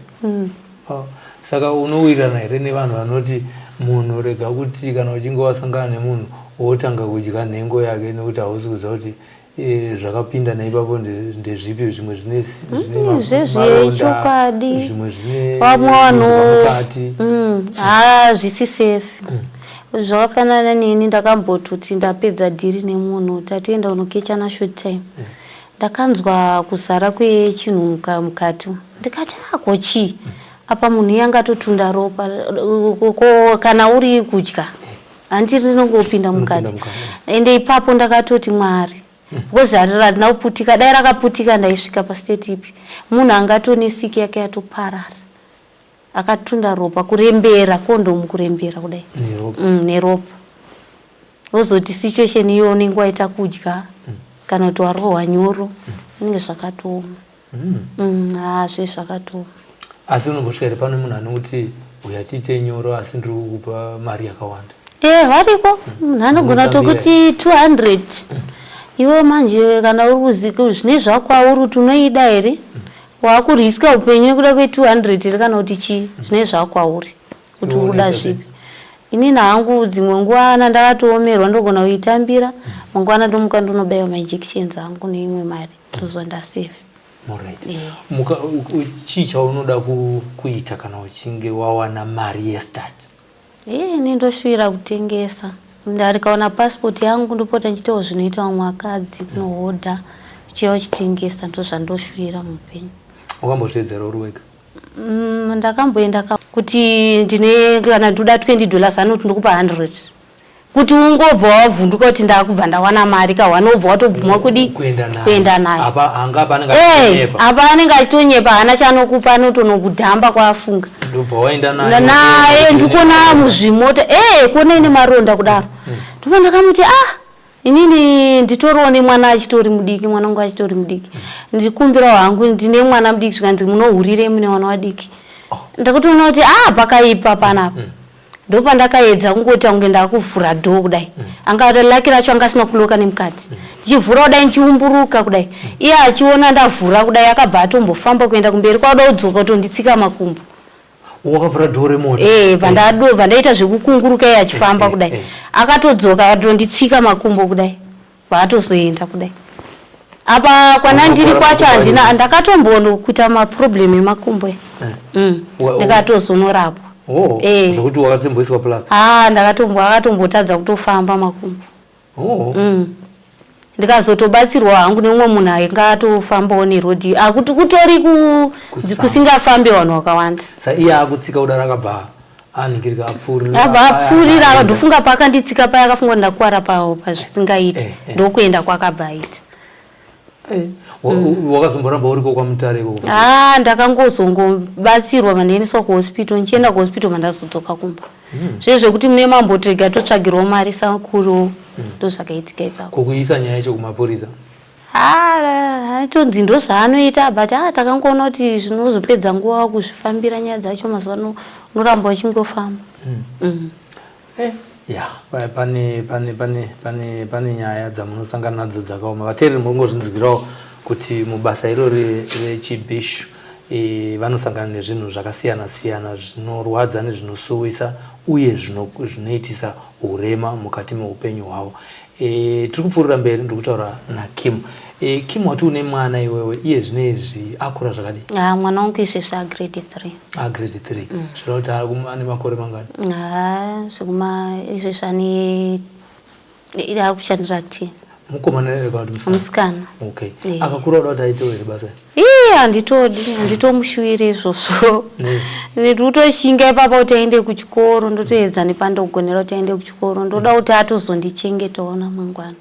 Oh. Saka unowirirana here nevanhu vanoti munhu rega kuti kana uchinge wasangana nemunhu wotanga kudya nhengo yake nekuti hausi kuziva kuti eh, zvakapinda neipapo ndezvipi, zvimwe zvine zvezvechokwadi, zvimwe zvine vamwe vanhu mukati. Ha, zvisi safe. Zvakafanana neni, ndakambototi ndapedza deal nemunhu, tatoenda kunokechana short time, ndakanzwa kuzara kwechinhu mukati, ndikati, "Ako chii apa?" Munhu iye angatotunda ropa. Ko kana uri kudya, handiri rinongopinda mukati? Ende ipapo ndakatoti, "Mwari," because harina kuputika. Dai rakaputika, ndaisvika pastate ipi? Munhu angatone siki yake yatoparara, akatunda ropa, kurembera kondomu, kurembera kudai neropa. Wozoti situation iyo unenge waita kudya kana kuti warohwa nyoro, inenge zvakatooma. Ha, zve zvakatooma. Asi unombosvika here pane munhu anoti, "Uya tiite nyoro, asi ndiri kukupa mari yakawanda"? E, variko. Munhu anogona kutokuti 200. Iwe manje kana uri kuzika zvine zvakwauri kuti unoida here, waakuriska upenyu nekuda kwe200 here, kana kuti chii? Zvine zvakwauri kuti Iwe uda unoita sei? Zvipi? Inini hangu dzimwe nguva ndakatoomerwa, ndogona kuitambira. Mangwana ndomuka, ndonobayiwa mainjections angu neimwe mari, ndozwa ndasafe. Alright. Eh. Chii chaunoda kuita kana uchinge wawana mari yestart? Ee, ini ndoshuvira kutengesa. Ndarikaona passport yangu, ndopota ndichitawo zvinoita vamwe vakadzi, kunohodha uchiya uchitengesa. Ndozvandoshuvira muupenyu. Wakambozviedzera uri wega? Ndakamboenda kuti ndine, kana ndoda $20, anoti, "Ndokupa 100," kuti ungobva wavhunduka kuti ndakubva ndawana mari kahwana, wobva watobvuma kudi Kuenda naye. Kuenda naye. Apa anga apa anenge achitonyepa. Apa anenge achitonyepa, haana chaanokupa, anotonokudhamba kwaafunga. Ndobva waenda naye. Naye ndikuona muzvimota kuona ine maronda kudaro, ndobva ndakamuti, "Ah, inini nditoriwo nemwana achitori mudiki, mwana wangu achitori mudiki, ndikumbirawo hangu, ndine mwana mudiki." Zvikanzi, "Munohurirei mune mwana wadiki?" Ndakutoona kuti, ah, pakaipa panapa. Ndopandakaedza kungoti kunge ndakuvhura door kudai, anga lucky racho anga asina kuloka nemukati. Ndichivhura kudai, ndichiumburuka kudai, iye achiona ndavhura kudai, akabva atombofamba kuenda kumberi, kwauda kudzoka kutonditsika makumbo. Wakavhura door remota? Eh, bva ndaita zvekukunguruka, iye achifamba kudai. Akatodzoka, akatonditsika makumbo kudai, bvaatozoenda kudai. Apa kwana ndiri Wakakora kwacho makumbo handina ayo. ndakatombono kuita maproblem emakumbo ndikatozonorapwa. Oh, Eh. zvokuti wakatomboiswa plaster? Ah, ndakatombo, akatombotadza kutofamba makumbo. Ndikazotobatsirwa hangu neumwe munhu ainge atofambawo nerodhi, akuti kutori Kusamba. kusingafambi vanhu vakawanda. Sa iye akutsika kudaro, akabva anhingirika, apfuurira? Abva apfuurira, akandofunga paakanditsika paya, akafunga kuti ndakuwara pawo pazvisingaiti. Ndokuenda kwakabva aita. Wakazomboramba uriko kwaMutare ikoko? Ah, ndakangozongobatsirwa, mandiendeswa kuhospital. Ndichienda kuhospital, mandazodzoka kumba. Zve zvekuti mune mambotega totsvagirwawo mari sakuru, ndozvakaitika ipapo. Kokuisa nyaya yacho kumapurisa? Ah, aitonzi ndozvaanoita, but ah, takangoona kuti zvinozopedza nguva kuzvifambira nyaya dzacho. Mazuva ano unoramba uchingofamba. Ya, pane nyaya dzamunosangana nadzo dzakaoma. Vateereri, muri kungozvinzwirawo kuti mubasa irori rechibhishu vanosangana nezvinhu zvakasiyana siyana zvinorwadza nezvinosuwisa uye zvinoitisa urema mukati meupenyu hwavo. Tiri kupfuurira mberi, ndiri kutaura naKim. Kim, wati une mwana iwewe iye zvino izvi akura zvakadii? Ah, mwana wangu izvezvi agrade 3. Agrade 3, zvireva kuti ane makore mangani? Ah, zvekuma izvezvi ane ari kushandira 10. Mukomana here kana kuti musikana? Musikana. Okay. Eh. Akakura uda kuti aitewo here basa? Ii, handitodi, handitomushuwiri izvozvo. Ndikutoshinga ipapa kuti aende kuchikoro, ndotoedza nepandogonera kuti aende kuchikoro. Ndoda kuti atozondichengetawo namangwana.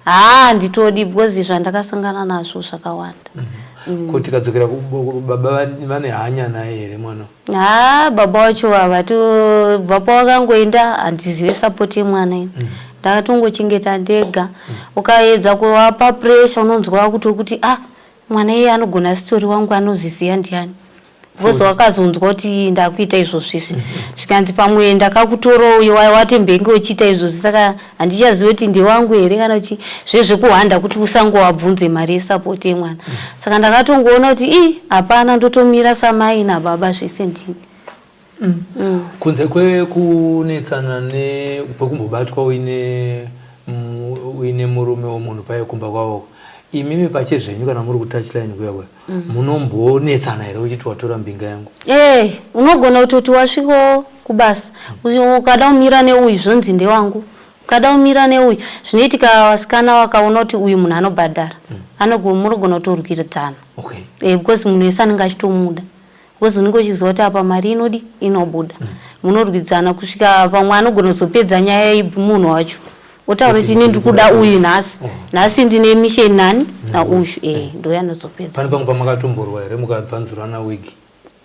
Haa, handitodi, because zvandakasangana nazvo zvakawanda. Ko tikadzokera baba, vane hanya naye here mwana? Haa, baba wacho havatobva pawakangoenda, handizive support yemwana ini. Ndakatongochengeta ndega. Ukaedza kuvapa pressure, unonzwa kutokuti, "Ah, mwana iye anogona sitori wangu, anozviziva ndiani?" Because wakazonzwa kuti ndakuita izvozvizvi, zvikanzi pamwe ndakakutora uyo watembenge uchiita izvozvi, saka handichazivi kuti ndewangu here kana kuti zvezvekuhwanda, kuti usangowabvunze mari yesupport yemwana. Saka ndakatongoona kuti i hapana, ndotomira samai nababa zvese ndini. Kunze kwekunetsana nekwekumbobatwa uine murume womunhu paye kumba kwavo, imimi pachezvenyu kana muri kutouchline kuya kuya, munombonetsana here uchiti watora mbinga yangu? Unogona kutoti wasvikawo kubasa, ukada kumira neuyu, zvonzi ndewangu, ukada kumira neuyu. Zvinoitika, vasikana vakaona kuti uyu munhu anobhadhara, munogona kutorwidzana. Because munhu wese anenge achitomuda, because unenge uchiziva kuti apa mari inodi inobuda. Munorwidzana kusvika pamwe anogona kuzopedza nyaya yemunhu wacho, otaura kuti ini ndikuda uyu nhasi. Nhasi ndine mission nani nauyu, ndo yanozopedza. Pane pamwe pamakatomborwa here mukabvanzurana wigi?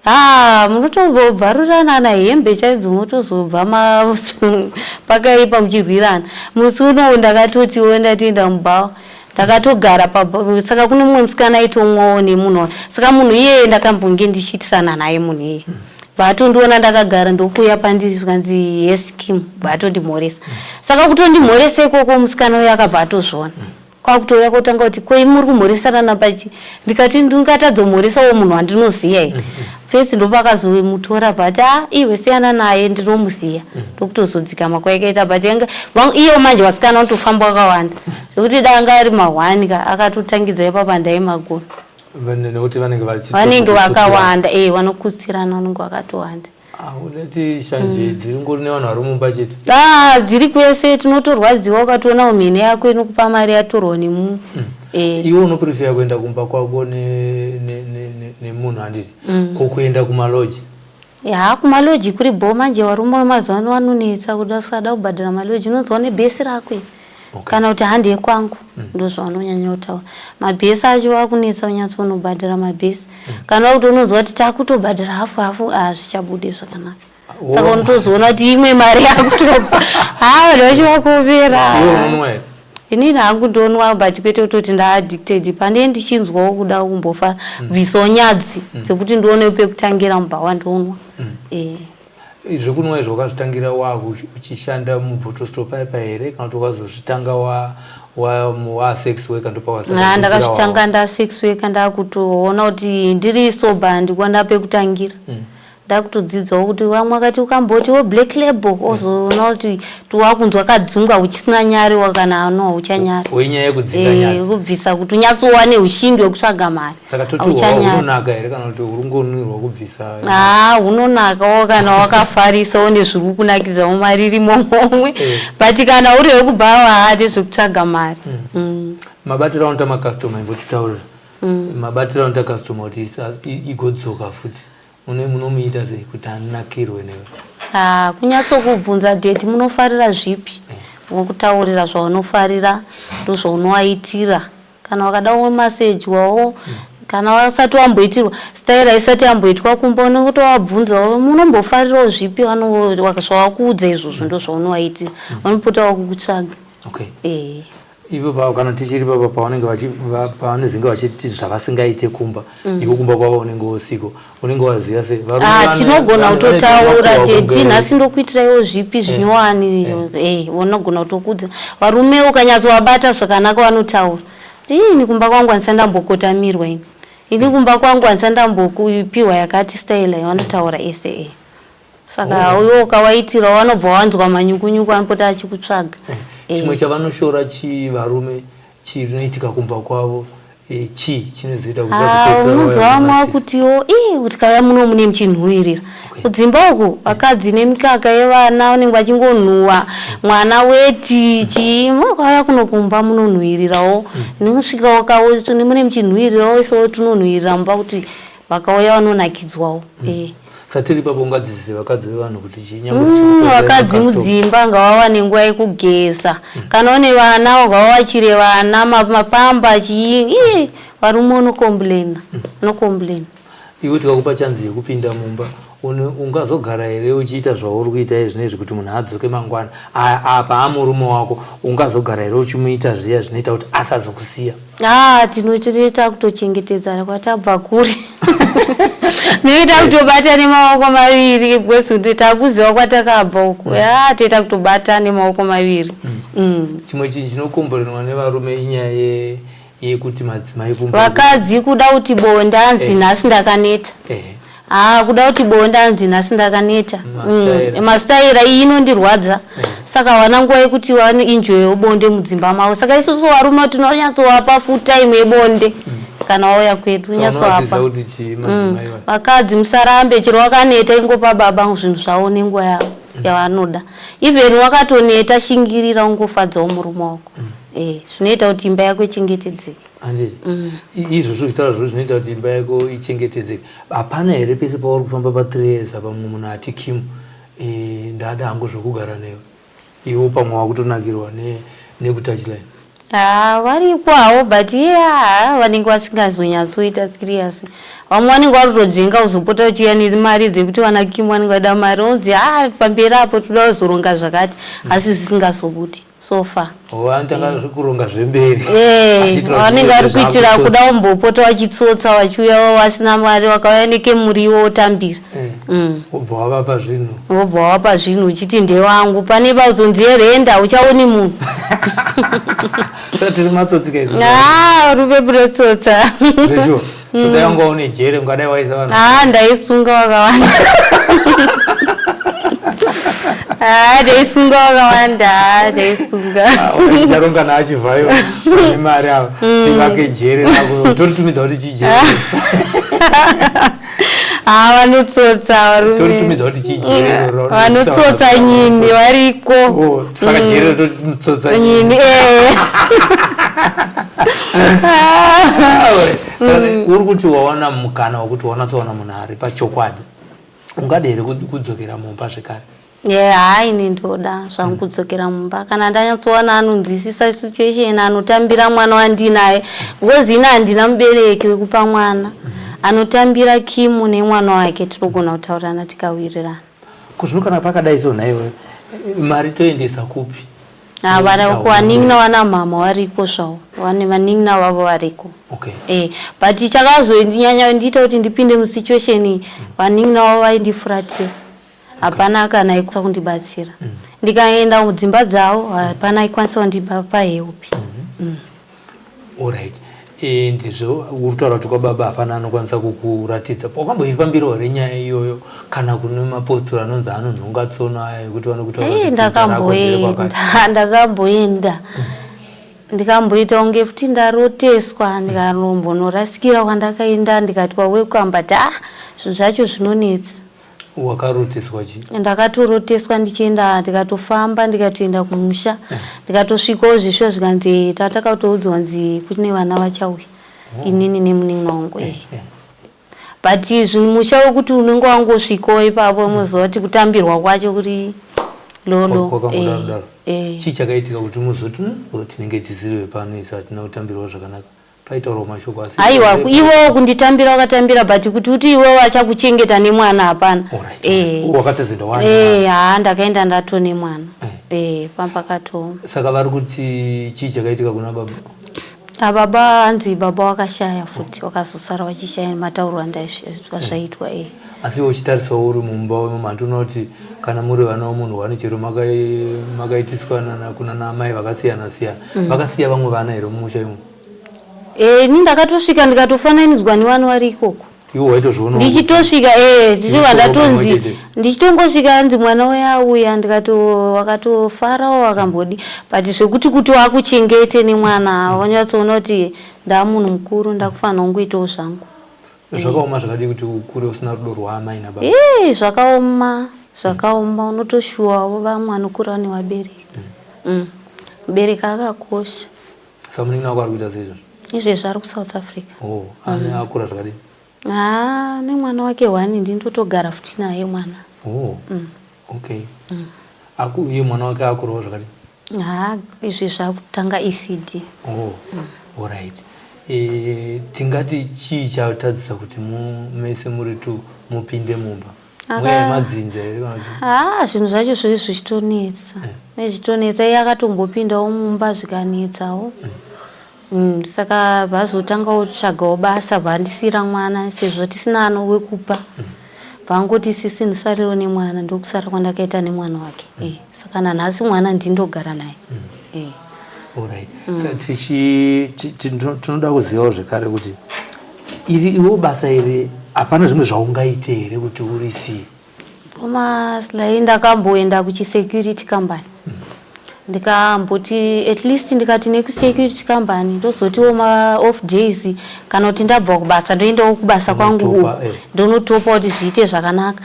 Ha, munotombobvarurana na hembe chaidzo, motozobva pakaipa muchirwirana. Musi unowu ndakatotiwo ndatoenda mubhawa, ndakatogara, saka kune mumwe musikana aitomwawo nemunhu, saka munhu iyeye ndakambonge ndichiitisana naye. Munhu iyeye bva atondiona ndakagara, ndokuuya pandiri, zvikanzi, "Yes, Kim." Bva atondimhoresa. Saka kutondimhoresa ikoko, musikana uyo akabva atozviona, kwakutouya kotanga kuti, "Koi muri kumhoresana pachi?" Ndikati, "Ndingatadzomhoresawo munhu wandinoziya here?" First ndopakazomutora, but a iwe siyana naye, ndinomuziya. Ndokutozodzikama kwaikaita. But yanga iyo manje vasikana vanotofamba vakawanda, zvekuti danga ari mahwani ka, akatotangidza ipapa, ndaimagona. Nekuti vanenge vanenge vakawanda, vanokutsirana, vanenge vakatowanda. Uneti shanje dziri ngori nevanhu vari mumba chete? Ah, dziri kwese. Tinotorwadziwa ukatoona mhene yako inokupa mari yatorwa nemunhu. Iwe unoprefer kuenda kumba kwako nemunhu, handiti? Ko kuenda kumalodge? Ya, kumalodge kuri bho. Manje varume vemazuva ano vanonetsa kuda usada kubhadhara malodge, unonzwa nebhesi rako, kana kuti handi kwangu. Ndozvavanonyanya kutaura. Mabhesi acho akunetsa unyatsonobhadhara mabhesi, kana kuti unonzwa kuti takutobhadhara hafu hafu, hazvichabude zvakanaka. Saka unotozoona kuti imwe mari yakutobva. Ha, vanhu vacho vakuomera. Inini hangu ndonwa, but kwete kutoti ndaaddicted. Pane ndichinzwawo kuda kumbofa, bvisawo nyadzi dzekuti ndione pekutangira mubhawa, ndonwa. Zvekunwa izvo wakazvitangira uchishanda mubottle store paipa here, kana kuti wakazozvitanga wasex worker? Ndopawazvitanga? Ndakazvitanga ndasex worker. Ndakutoona kuti ndiri sober, handikwana pekutangira. Ndakutodzidzawo kuti vamwe vakati ukamboti wo Black Label, ozoona kuti wakunzwa kadzunga, uchisina nyari, kana ano hauchanyari. Wenyaya yekudzinga nyadzi. Kubvisa kuti unyatsowane ushingi hwekutsvaga mari. Saka toti hunonaka here, kana kuti uri ngonwirwa kubvisa? Ha, hunonakawo kana wakafarisa, une zviri kunakidza mumari irimo momwe. But kana uri wekubhawa, ndezvekutsvaga mari. Mabatiro anoita macustomer, imbotitaurira mabatiro anoita customer kuti igodzoka futi. Munomuita sei kuti anakirwe newe? Ah, kunyatsokubvunza, "Daddy, munofarira zvipi?" Wokutaurira zvaunofarira, ndozvaunovaitira. Kana wakada massage wawo, kana wasati wamboitirwa staira isati yamboitwa kumba, unotovabvunzawo, "Munombofarirawo zvipi?" Zvawakuudza izvozvo ndozvaunovaitira, vanopota wakukutsvaga. Ivo kana tichiri papa, pavanenge pavanezenge vachiti zvavasingaite kumba, ivo kumba kwavo unenge usiko, unenge waziva sei? Varume Ah, tinogona kutotaura, makuhwa "Daddy, nhasi ndokuitiraiwo zvipi zvinyowani?" Vanogona kutokudza. Varume ukanyatsovabata zvakanaka, vanotaura kuti, "Ini kumba kwangu handisati ndambokotamirwa, ini kumba kwangu handisati ndambopiwa yakati style." Vanotaura ese. Saka uyo ukawaitirawo, vanobva wanzwa manyukunyuku, anopota achikutsvaga. Chimwe chavanoshora chi varume chinoitika kumba kwavo, chii chinozoita kuti vazopedzisira unonzwa vauya vamwe mumasisi? Vakutiwo, "Ii, kuti kauya muno mune muchinhuwirira." Kudzimba uku vakadzi nemikaka yevana vanenge vachingonhuwa, mwana weti chii. Mukauya kuno kumba munonhuwirirawo, nosvikawo mune muchinhuwirirawo, isowo tinonhuwirira mumba kuti vakauya vanonakidzwawo. Satiri ipapo, ungadzidzise vakadzi vevanhu kuti chii, nyangwe Vakadzi tichikutorera mudzimba ngavawane nguva yekugeza. Kana une vana, ngavawachire vana mapamba chii. Ii, varume unocomplaina, unocomplaina. Iwe tikakupa chance yekupinda mumba, ungazogara here uchiita zvauri kuita izvinezvi kuti munhu adzoke mangwana? Apa amurume wako, ungazogara here uchimuita zviya zvinoita kuti asazokusiya? Ah, tinotoita kutochengetedzana kwatabva kure. Noita kutobata nemaoko maviri, because takuziva kwatakabva uku. Ah, toita kutobata nemaoko maviri. Chimwe chinhu chinokomborenwa nevarume inyaya yekuti madzimai kumba Vakadzi kuda kuti bonde, anzi, "Nhasi ndakaneta." Haa, kuda kuti bonde anzi nhasi ndakaneta. Mastaira iyi inondirwadza. Saka hawana nguva yekuti vanoenjoyewo bonde mudzimba mavo. Saka isusu varume tinonyatsovapa full time yebonde kana wauya kwedu unyatsovapa. Vakadzi musarambe chero wakaneta ingopa baba zvinhu zvavo nenguva yavo yavanoda. Even wakatoneta shingirira ungofadzawo murume wako. Zvinoita kuti imba yako ichengetedzeke. Handiti izvozvo uchitaura zviro zvinoita kuti imba yako ichengetedzeke. Hapana here pese pauri kufamba pa 3 years apa mumwe munhu ati Kim, ndada hangu zvekugara newe, iwe pamwe wakutonakirwa nekutouchline? Haa, variko havo, but yeah, vanenge vasingazonyatsoita serious. Vamwe vanenge vari kutojenga kuzopota uchiuya nemari dzekuti vana Kim vanenge vada mari, onzi haa pamberi apo toda kuzoronga zvakati, asi zvisingazobude so far. Vanotanga kuronga zvemberi. Vanenge vari kuitira kuda kumbopota vachitsotsa, vachiuya vasina mari, vakauya nekemuriwo wotambira. Wobva wavapa zvinhu. Wobva wavapa zvinhu uchiti ndewangu. Pane pauzonzi yerenda uchaoni munhu. Saka tiri matsotsi kaizvo. Haa, rume munotsotsa. Zveshuwa. So dai wanga une jere ungadai waisa vanhu. Haa, ndaisunga wakawanda. Haa, ndaisunga wakawanda. Haa, ndaisunga. Ndicharonga naachivhayo nemari ava tivake jere rako toritumidza kuti chii jere. Haa, vanotsotsa varume. Toritumidza kuti chii jere iroro. Vanotsotsa nyini variko. Oh, saka jere rotitsotsa nyini. Uri kuti wawana mukana wekuti wanatsowana munhu ari pachokwadi, ungada here kudzokera mumba zvekare? Haa, ini ndoda zvangu kudzokera mumba kana ndanyatsowana anonzwisisa situation, anotambira mwana wandinaye, because ini handina mubereki wekupa mwana. Anotambira Kimu nemwana wake, tinogona kutaurirana tikawirirana. Ko zvino kana pakadai so nhaiwe, mari toendesa kupi? Vanin'ina vana mama variko zvavo, vane vanin'ina vavo variko. But chakazonyanya ndiita kuti ndipinde musituation iyi, vanin'ina vavo vaindifuratira. Hapana kana aikwanisa kundibatsira. Ndikaenda mudzimba dzavo hapana aikwanisa kundipa help. Alright. Ndizvo uri kutaura kuti kwababa hapana anokwanisa kukuratidza. Wakamboifambirawo here nyaya iyoyo, kana kune mapostori anonzi anonhonga tsono aya ekuti vanokutaura kuti dzinza rako nderekwakati? Ndakamboenda, ndikamboita kunge futi ndaroteswa, ndikambonorasikira kwandakaenda, ndikati welcome, but ah, zvinhu zvacho zvinonetsa. Wakaroteswa chii? Ndakatoroteswa ndichienda, ndikatofamba ndikatoenda kumusha, ndikatosvikawo zvisvo zvikanzi tatakatoudzwa nzi kune vana vachauya, inini nemunin'ina wangu. But zvinhu musha wekuti unenge wangosvikawo ipapo moziva kuti kutambirwa kwacho kuri lolo. Kwakangodaro. Chii chakaitika kuti muzoti tinenge tisiri vepano isu, hatina kutambirwa zvakanaka? Paitaurwa mashoko asi Aiwa, ivo kunditambira wakatambira, but kuti uti iwe vachakuchengeta nemwana hapana. Wakatozoenda wani? Haa, ndakaenda ndato nemwana. Pambakatooma. Saka vari kuti chii chakaitika kuna baba? Baba, hanzi baba wakashaya futi, wakazosara wachishaya, matauro andaizvaitwa. Asi iwe uchitarisawo uri mumba wemumhandu, unoti kana muri vana vomunhu wani, chero makaitiswa kuna naamai vakasiyana siyana, vakasiya vamwe vana here mumusha imo? Ini ndakatosvika ndikatofananidzwa nevana vari ikoko. Iwe waitozvionawo? Ndichitosvika, ndichibva ndatonzi, ndichitongosvika hanzi mwana uya auya, ndikato wakatofarawo wakambodi, but zvekuti kuti wakuchengete nemwana, wanyatsoona kuti ndaamunhu mukuru, ndakufanira kungoitawo zvangu. Zvakaoma zvakadii kuti ukure usina rudo rwaamai nababa? Ee, zvakaoma, zvakaoma, unotoshuwawo vamwe vanokura nevabereki. Mubereki akakosha. Saka munin'ina wako ari kuita sei izvozvo? Izvezvi ari kuSouth Africa. Oh, ane akura zvakadii? Haa, nemwana wake one, ndinotogara futi naye mwana. Oh, okay. Aku iye mwana wake akurawo zvakadii? Haa, izvezvi akutanga ECD. Oh, alright. Tingati chii chatadzisa kuti mese muri tu mupinde mumba? Mweya yemadzinza here kana kuti? Haa, zvinhu zvacho zvoi zvichitonetsa, zvichitonetsa. Iye akatombopindawo mumba zvikanetsawo. Saka vazotangawo kutsvagawo basa, vandisiira mwana sezvo tisina ano wekupa. Vangoti sisi ndisarirewo nemwana, ndokusara kwandakaita nemwana wake. Saka nanhasi mwana ndindogara naye. Alright. Saka tinoda kuzivawo zvekare kuti iri iwo basa iri. Hapana zvimwe zvaungaite here kuti urisiye? Komaslai, ndakamboenda kuchisecurity company, ndikamboti at least ndikati nekusecurity company ndozotiwo maoff days kana kuti ndabva kubasa ndoendawo kubasa kwangu. Unotopa, uku ndonotopa kuti zviite zvakanaka.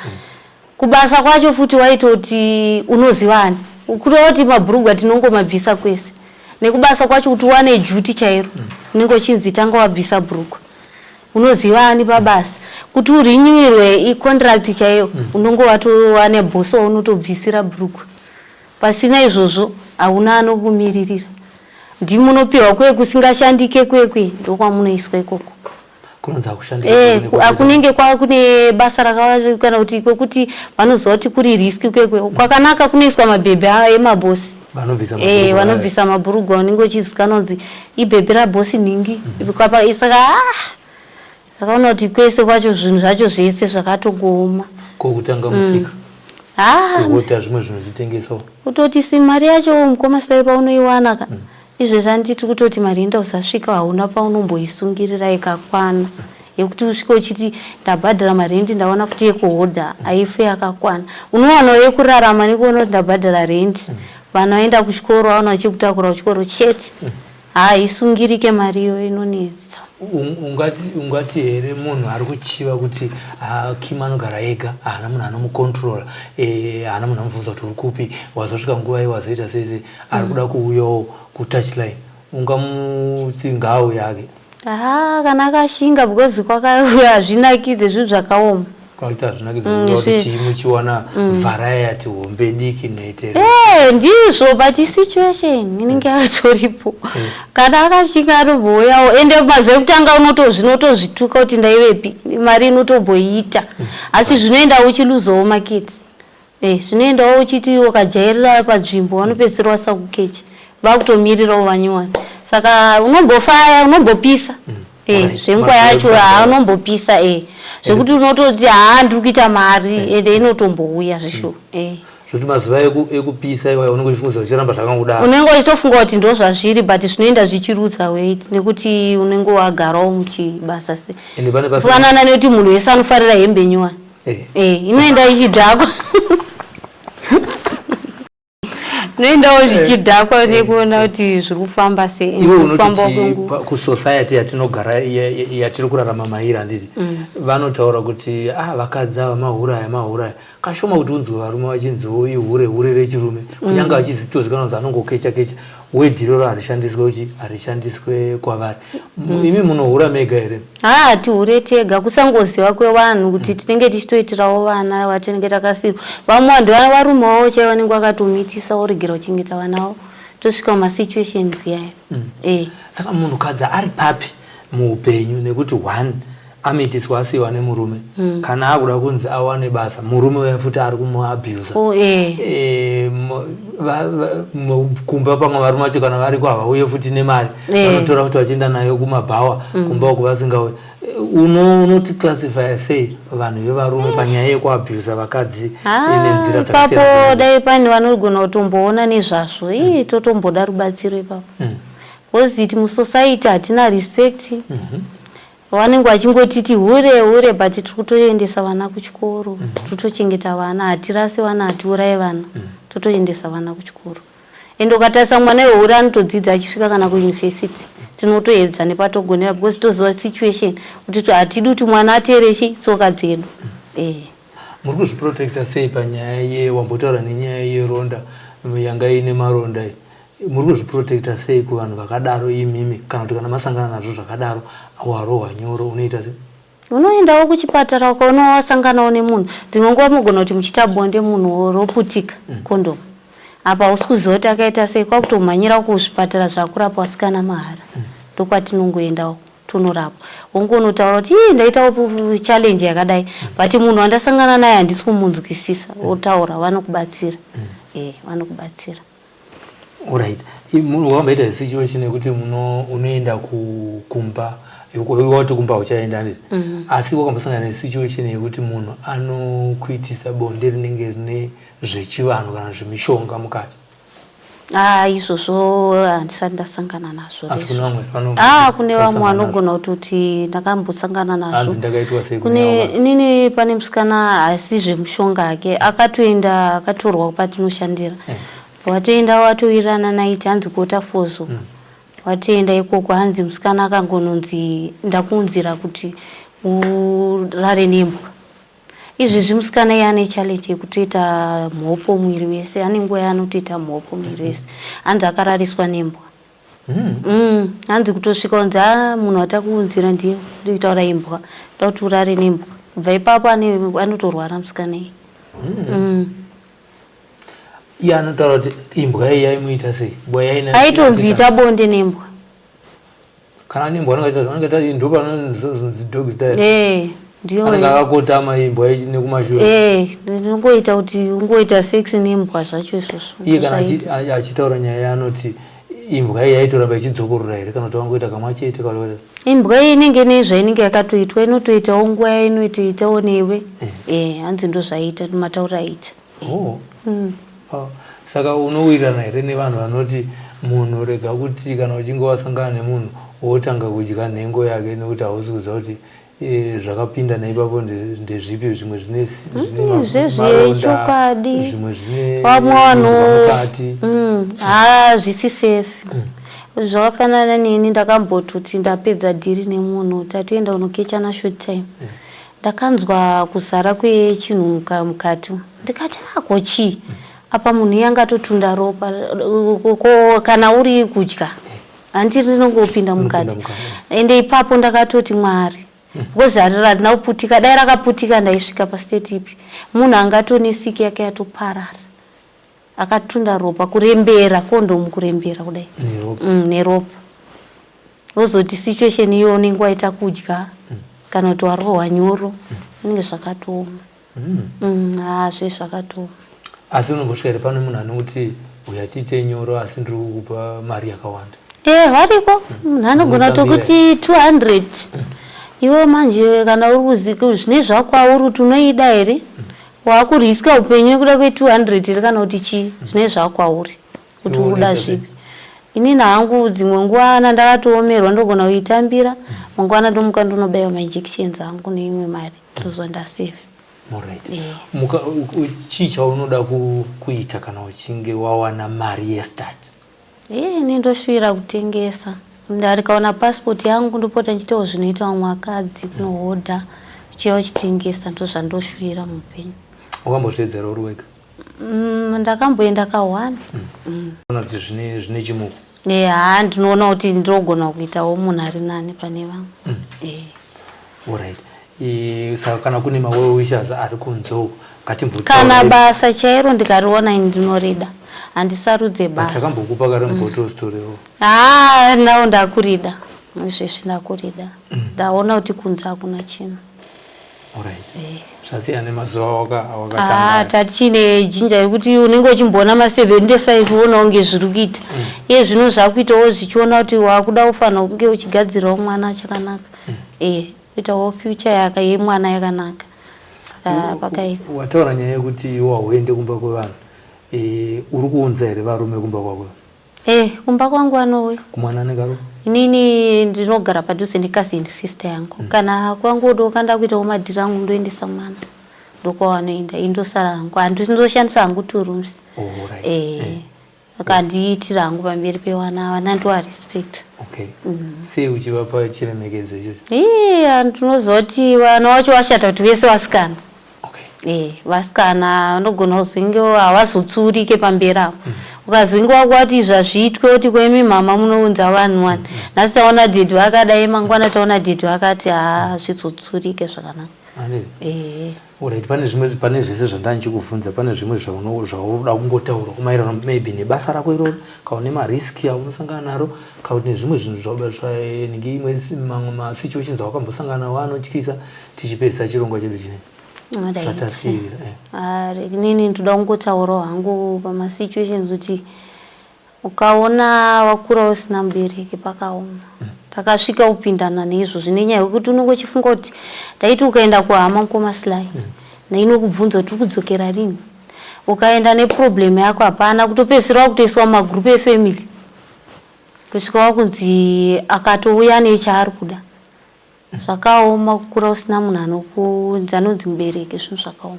Kubasa kwacho futi waitoti unozivani kureva kuti mabhurugwa tinongomabvisa kwese. Nekubasa kwacho kuti uwane duty chairo unenge uchinzi tanga wabvisa bhurugwa. Unozivani pabasa kuti urinywirwe icontract chaiyo, unonge watova nebhosi waunotobvisira bhurugwa. Pasina izvozvo hauna anokumiririra. Ndimunopiwa kwe kusingashandike kwekwe, ndokwamunoiswa ikoko. Kunonzi hakushandike? Akunenge kwakune basa raka kana kuti kwekuti vanoziva kuti kuri risk kwekwe kwakanaka kunoiswa mabhebhe emabhosi. Vanobvisa mabhurugwa. Vanobvisa mabhurugwa, unenge uchizikanwa kunzi ibhebhe rabhosi nhingi. Saka sakaona kuti kwese kwacho zvinhu zvacho zvese zvakatongooma. Ko kutanga musika, kuhodha zvimwe zvinhu zvitengesawo? Kutoti si mari yacho mukoma sai paunoiwana ka, izvezvi handiti kutoti mari enda usasvika hauna paunomboisungirira ikakwana yekuti usvike uchiti ndabhadhara marendi, ndawana futi yekuhodha, haife yakakwana. Unowanawo yekurarama nekuona kuti ndabhadhara rendi, vana vaenda kuchikoro, vawana vachikutakura kuchikoro chete. Haisungirike mari iyoyo, inonetsa. Ungati here munhu ari kuchiva kuti, ah, Kim anogara ega, haana munhu anomucontrola, haana munhu anomubvunza kuti uri kupi, wazosvika nguva iyi, wazoita sei sei, ari kuda kuuyawo kutouchline, ungamuti ngaauye ake? Ha, kana akashinga, because kwakauya hazvinakidze, zvinhu zvakaoma. Kwakuti hazvinakidze, kuti chii muchiwana variety hombe, diki, nhetere. Ndizvo, but situation inenge yakatoripo. Kana akashinga anombouyawo, ende mazuva ekutanga zvinotozvituka kuti ndaivepi, mari inotomboita, asi zvinoenda uchiluzawo market. Zvinoendawo uchiti ukajairira panzvimbo vanopedzisira vasakukecha, vakutomirirawo vanyowani, saka unombofaya, unombopisa. Zvenguva yacho haa unombopisa, zvekuti unototi haa ndiri kuita mari, ende inotombouya zvishuwa. Zvekuti mazuva ekupisa iwayo unenge uchifungidzira uchiramba zvakangodaro. Unenge uchitofunga kuti ndo zvazviri, but zvinoenda zvichiruza weight nekuti unenge wagarawo muchibasa se Ende pane pasina kufanana nekuti munhu wese anofarira hembe nyowani. Inoenda ichidhakwa, inoendawo zvichidhakwa nekuona kuti zviri kufamba sei. Iwe unoti kufamba chii kwenguva. Kusociety yatinogara yatiri kurarama mairi, handiti vanotaura kuti, ah, vakadzi ava mahuraya, mahuraya. Kashoma kuti unzwe varume vachinziwo ihure, hure rechirume, kunyange vachizitozikanwa kunzi anongokecha kecha. Wedhi iroro harishandiswe uchi harishandiswe kwavari. Imi munohura mega here? Haa, tihure tega, kusangoziva kwevanhu kuti tinenge tichitoitirawo vana vatinenge takasirwa. Vamwe vanhu varume vavo chaivo vanenge vakatomitisa voregera kuchengeta vana vavo, tosvika mumasituations yayo. Saka munhukadzi ari papi muupenyu? Nekuti one amitiswa, asiyiwa nemurume, kana akuda kunzi awane basa, murume uya futi ari kumuabusa. Oh. Kumba pamwe varume vacho kana variko havauye futi nemari, vanotora futi vachienda nayo kumabhawa, kumba uku vasingauye. Unoti classifya sei vanhu vevarume panyaya yekuabusa vakadzi nenzira Ipapo dzakasiyana? Dai pane vanogona kutomboona nezvazvo, ii totomboda rubatsiro ipapo, because iti musociety hatina respect. Vanenge vachingotiti hure hure, but tiri kutoendesa vana kuchikoro, tiri kutochengeta vana, hatirasi vana, hatiurayi vana, totoendesa vana kuchikoro. Ende ukatarisa mwana wehure anotodzidza achisvika kana kuyunivhesiti. Tinotoedza nepatogonera because toziva situation kuti hatidi kuti mwana ateere chi tsoka dzedu. Muri kuzviprotecta sei panyaya ye wambotaura nenyaya yeronda yanga iine maronda iyi? Muri kuzviprotecta sei kuvanhu vakadaro imimi, kana kuti kana masangana nazvo zvakadaro, warohwa nyoro, unoita sei? Unoendawo kuchipatara ukaona wasanganawo nemunhu. Dzimwe nguva mugona kuti muchiita bonde munhu roputika kondomu, apa hausi kuziva kuti akaita sei, kwakutomhanyira kuzvipatara zvakurapwa vasikana mahara. Ndokwatinongoendawo tonorapwa, wongonotaura kuti ii ndaitawo challenge yakadai, but munhu wandasangana naye handisi kumunzwisisa. Wotaura, vanokubatsira, vanokubatsira. Alright, wakamboita situation yekuti unoenda kumba, wati kumba uchaenda, handiti? Asi wakambosangana nesituation yekuti munhu anokuitisa bonde rinenge rine zvechivanhu kana zvemishonga mukati? Ah, izvozvo handisati ndasangana nazvo. Asi kune vamwe ah, kune vamwe vanogona kutoti ndakambosangana nazvo. Ndakaitwa sei? Kune inini pane musikana asi zvemushonga hake akatoenda akatorwa patinoshandira eh. Watoenda watowirirana naiti hanzi kuota fozo Watoenda ikoko hanzi musikana akangononzi ndakuunzira kuti urare nembwa. Izvezvi musikana iye ane challenge yekutoita mhopo mwiri wese, ane nguva yaanotoita mhopo mwiri wese. Hanzi akarariswa nembwa. Hanzi kutosvika kunzi ha munhu watakuunzira ndiye ndikuitaura imbwa, ndoda kuti urare nembwa. Kubva ipapo anotorwara musikana iye. Iye anotaura kuti imbwa iyi yaimuita sei? Mbwa yaina Aitonzi ita bonde nembwa. Kana nembwa anonga anonga ndo panonzi dog style. Eh, ndiyo. Anenge akakotama imbwa ichi nekumashure. Eh, ndinongoita kuti ungoita sex nembwa zvacho izvozvo. Iye kana achitaura nyaya yaanoti imbwa iyi yaitoramba ichidzokorora here kana kuti wangoita kamwe chete kana kuti Imbwa iyi inenge ine zvainenge yakatoitwa inotoitawo nguva yainotoitawo newe. Eh, hanzi ndozvaiita matauro aiita. Oh. Oh. Saka unowirirana here nevanhu vanoti munhu rega kuti kana uchinge wasangana nemunhu wotanga kudya nhengo yake nekuti hausi kuziva kuti eh, zvakapinda neipapo ndezvipi zvimwe zvine zvezvechokwadi zvimwe zvine vamwe vanhu mukati haa zvisi safe zvakafanana neni ndakambototi ndapedza dhiri nemunhu tatoenda kunokechana short time Ndakanzwa kuzara kwechinhu mukati ndikati ah ko chii apa munhu iye angatotunda ropa ko kana uri kudya handiri rinongopinda mukati ende ipapo ndakatoti Mwari because harina kuputika dai rakaputika ndaisvika pastate ipi munhu angatone siki yake yatoparara akatunda ropa kurembera kondomu kurembera kudai neropa Wozoti situation iyo unenge waita kudya kana kuti warohwa nyoro zvinenge zvakatooma. Haa zve zvakatooma. Asi unombosvika here pane munhu anoti uya tiite nyoro asi ndiri kukupa mari yakawanda? Eh variko munhu anogona kutokuti 200 iwe manje kana uri kuzika zvine zvakwauri kuti unoida here wakuriska upenyu nekuda kwe 200 here kana kuti chii zvine zvakwauri. Kuti uri kuda zvipi. Inini hangu dzimwe nguva ana ndakatoomerwa ndogona kuitambira mangwana ndomuka ndonobaiwa mainjections angu neimwe mari ndozwa ndasafe. Alright. Muka chii chaunoda kuita kana uchinge wawana mari yestart? Eh, ini ndoshuvira kutengesa. Ndikaona passport yangu ndopota ndichitawo zvinoita vamwe vakadzi kunohodha uchiya uchitengesa ndozvandoshuvira muupenyu. Wakambozviedzera uri wega? Ndakamboenda ka1. Unoona kuti zvine zvine chimuko? Eh, haa ndinoona kuti ndinogona kuitawo munhu ari nani pane vamwe. Eh. Alright. Saka kana kune ma well wishers ari kunze uko ngatimbotaura. Kana basa chairo ndikariona ini ndinorida. Handisarudze basa. Takambokupa kare mubottle story. Haa now ndakurida. Izvezvi ndakurida. Ndaona kuti kunze hakuna chinhu. Alright. Zvasiyana nemazuva awakatanga. Ah, tatiine jinja yekuti unenge uchimboona ma 75 woona kunge zviri kuita. Iye zvino zvakuitawo zvichiona kuti wakuda kufanira kunge uchigadzirawo mwana chakanaka. Eh, kuitawo future yaka yemwana yakanaka. Saka pakaipa. Wataura nyaya yekuti iwe hauende kumba kwevanhu. Eh, uri kuunza here varume kumba kwako? Eh, kumba kwangu anouya. Kumwana anenge ari? Inini ndinogara padhuze necousin sister yangu. Kana kwangu ndokanda kuitawo madhiri angu ndoendesa mwana. Ndokwavanoenda, ini ndosara hangu. Handindoshandisa hangu two rooms. Oh, right. Eh. Saka handiitira hangu pamberi pevana, vana ndovarespect. Okay. Sei uchivapa chiremekedzo ichocho? Ii, ndinoziva kuti vana vacho vashata kuti vese vasikana. Okay. Eh, vasikana vanogona kuzenge havazotsurike pamberi apo. Ukazenge wakuti izvi hazviitwe kuti kwemi mama munounza vanhu wani. Nhasi taona dhedhi vakadai mangwana taona dhedhi vakati haa zvizotsurike zvakanaka. Ane. Eh. Alright, pane zvimwe pane zvese zvandanga ndichikubvunza pane zvimwe zvaunoda kungotaura kumaererano maybe nebasa rako iroro kana une mariski aunosangana naro kana kuti nezvimwe zvinhu zvanenge imwe mamwe masituations awakambosangana nawo anotyisa tichipedzisa chirongwa chedu chine zvatasiyira. Ah, inini ndoda kungotaurawo hangu pamasituations kuti ukaona wakura usina mubereki pakaoma. Takasvika kupindana neizvozvi nenyaya yekuti unenge uchifunga kuti ndaiti ukaenda kuhama mukoma Sly nainokubvunza kuti uri kudzokera rini. Ukaenda neproblem yako hapana, kutopedzisira wakutoiswa mumagroup efamily, kusvika wakunzi akatouya nechaari kuda. Zvakaoma kukura usina munhu anokunzi anonzi mubereki, zvinhu zvakaoma.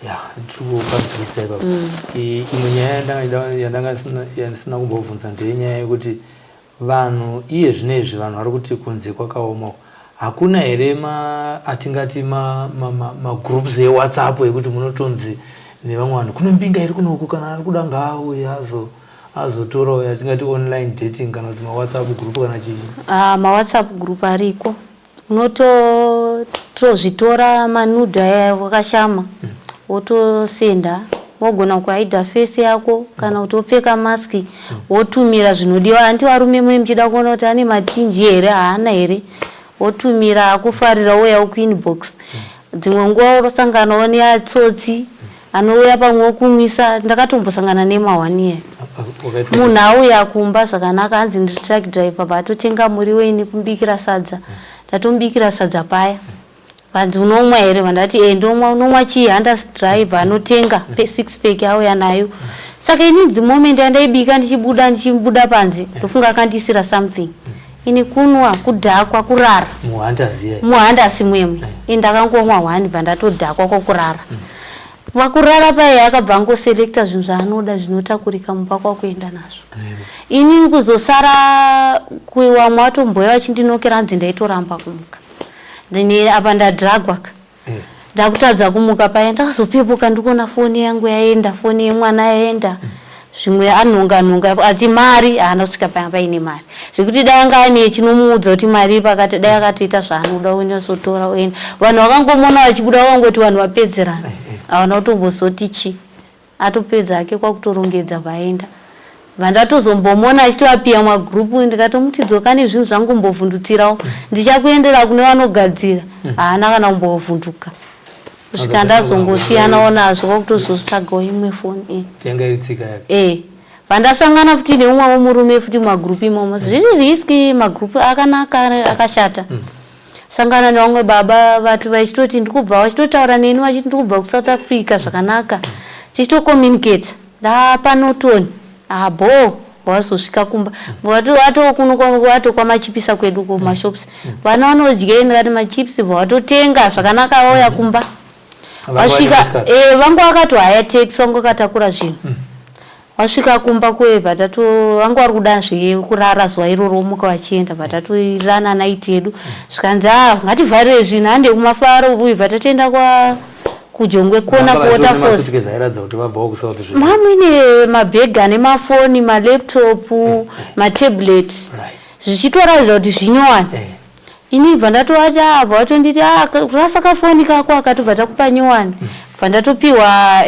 Ya, tiri ipapo. Imwe nyaya yandisina kumbobvunza ndeyenyaya yekuti vanhu iye zvinezvi, vanhu vari kuti kunze kwakaoma. Hakuna here atingati magroups eWhatsApp ekuti munotonzi nevamwe vanhu kune mbinga iri kunoku, kana ari kuda ngaauye azotorawo, yatingati online dating kana kuti maWhatsApp group kana chii? Ah, maWhatsApp group ariko. Unotozvitora manudes aya wakashama, wotosenda. Wogona kuhaidha face yako kana kuti wopfeka mask, wotumira zvinodiwa. Handi varume mune muchida kuona kuti ane matinji here, haana here? Wotumira, akufarira wouya kuinbox. Dzimwe nguva urosanganawo neatsotsi anouya pamwe wokumwisa. Ndakatombosangana nemahwani iyayo. Wakaitwa? Munhu auya kumba zvakanaka, hanzi ndiri truck driver, vatotenga muriwo, ini kumubikira sadza. Ndatomubikira sadza paya, vanzi, "Unomwa here?" Vandati, "E, ndomwa." "Unomwa chii?" "Hunters Dry." Anotenga six pack, auya nayo. Saka ini the moment yandaibika, ndichibuda, ndichibuda panze, ndofunga akandiisira something. Ini kunwa, kudhakwa, kurara. MuHunters iye? MuHunters mwemwe. Ini ndakangomwa one, bva ndatodhakwa kwakurara. Pakurara paye akabva angoselecta zvinhu zvaanoda zvinotakurika mumba, kwakuenda nazvo. Inini kuzosara kuwamwe vatomboya vachindinokera, hanzi ndaitoramba kumuka. Ndine apa ndadhagwa ka. Ndakutadza kumuka paya, ndakazopepuka ndikuona foni yangu yaenda, foni yemwana yaenda. Zvimwe anhonga nhonga ati mari haana kusvika paya paine mari, zvekuti dai anga ane chinomuudza kuti mari iri pakati, dai akatoita zvaanoda, onyatsotora oenda. Vanhu vakangomuona vachibuda, vakangoti vanhu vapedzerana, havana kutombozoti chi. Atopedza hake kwakutorongedza, vaenda. Vandatozombomona achitoapiya magroup, ndikatomuti, "Dzoka nezvinhu zvangu, mbovhundutsirawo, ndichakuendera kune vanogadzira." Haana kana kumbovhunduka kusvika ndazongosiyanawo nazvo, kwakutozotsvagawo imwe foni. Yanga iri tsika yake. E, vandasangana futi neumwewo murume futi mumagroup imomo. Zviri risky, magroup akanaka, akashata. Sangana nevamwe baba vati vachitoti ndikubva, vachitotaura neni vachiti ndikubva kuSouth Africa zvakanaka, tichitocommunicate. Ndapanotoni abo wazosvika kumba, vatokuno vatokwamachipisa kwedu kumashops, vana vanodyei? Ndikati machips. Vatotenga zvakanaka, vauya kumba, vasvika, vangu vakatohaya taxi, vangu vakatakura zvinhu. Wasvika kumba kwebva tato vangu vari kuda zvekurara zuva iroro, vomuka vachienda. Bva tatoirana night yedu, zvikanzi, "A, ngativharire zvinhu, hande kumafaro." Uibva tatoenda kwa kuJongwe Kona, kuWaterfalls. Masuitcase airatidza kuti vabvawo kuSouth zve? Mamuine mabhegi ane mafoni, malaptop, matablet, zvichitoratidza kuti zvinyowani. Ini bva ndatovati, "Ah," bva vatonditi, "Ah, rasa kafoni kako." Akatobva takupa nyowani. Bva ndatopiwa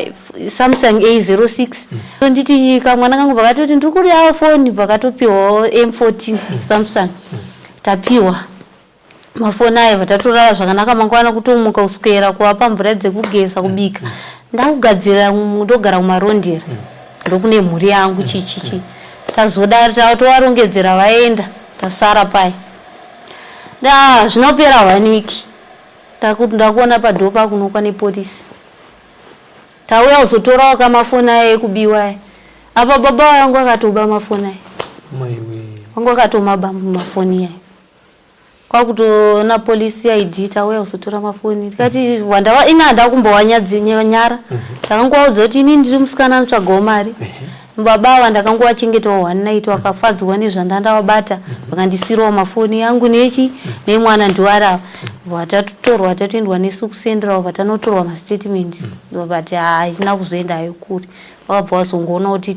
Samsung A06. Nditi kamwana kangu vakatoti ndiri kuriyawo foni, bva katopiwawo M14 Samsung. Tapiwa mafoni aya, bva tatorara zvakanaka. Mangwana kutomuka, kuswera kuvapa mvura dzekugeza, kubika, ndakugadzira, ndogara kuMarondera, ndokune mhuri yangu. Chichichi tazodaro, tovarongedzera, vaenda, tasara paya. Da zvinopera one week, ndakuona padoor pakunokwa nepolisi, tauya kuzotorawo kamafoni aya ekubiwa aya. Apa baba vangu akatoba mafoni aya. Maiwe! Vangu akatomaba mafoni aya, kwakutoona polisi ID, tauya kuzotora mafoni. Tikati wandawa, ini handa kumbowanyara, ndakangovaudza kuti ini ndiri musikana anotsvagawo mari. Baba ava ndakangowachengetawo one night, vakafadzwa nezvandandavabata, vakandisirawo mafoni yangu nechi nemwana ndiwari ava. Vatatotorwa, tatoendwa nesu kuCentral, vatanotorwa mastatement, vati haina kuzoenda hayo kure. Vakabva vazongoona kuti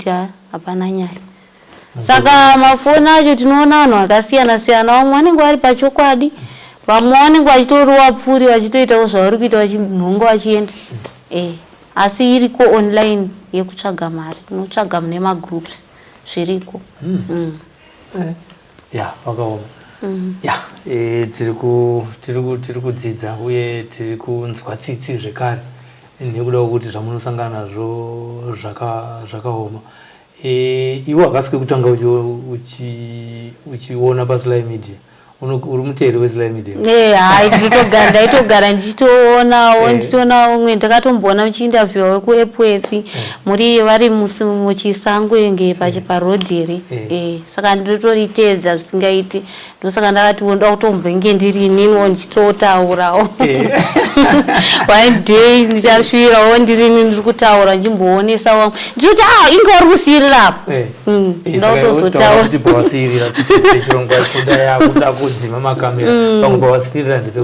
hapana nyaya. Saka mafoni acho tinoona vanhu vakasiyana siyana. Vamwe vanenge vari pachokwadi, vamwe vanenge vachitoriwa pfuri, vachitoitawo zvavari kuita, vachinhonga vachienda. Asi iriko online yekutsvaga mari, unotsvaga mune magroups, zviriko. Ya, vakaoma. Ya, tiri kudzidza uye tiri kunzwa tsitsi zvekare nekuda kwekuti zvamunosangana nazvo zvakaoma. Iwe hakasi kekutanga uchiona paSly Media. Uri muteeri weSly Media? Eh, hayi, ndinotogara, ndaitogara ndichitoonawo, ndichitoonawo umwe ndakatomboona muchiinterviewa wekuEpworth, muri vari muchisango inge parodhi here. Saka ndinotoriteedza zvisingaiti. Ndosaka ndakati ndoda kutombenge ndiri ininiwo ndichitotaurawo. One day ndichasvirawo ndirini ndiri kutaura, ndichimboonesa vamwe, ndichiti, "Ah, inge uri kusiyirira apo." Ndoda kutozotaura. Kuti pawasiyirira, tipedze chirongwa, kuda yakuda kudzima makamera, pamwe pawasiyirira ndepe?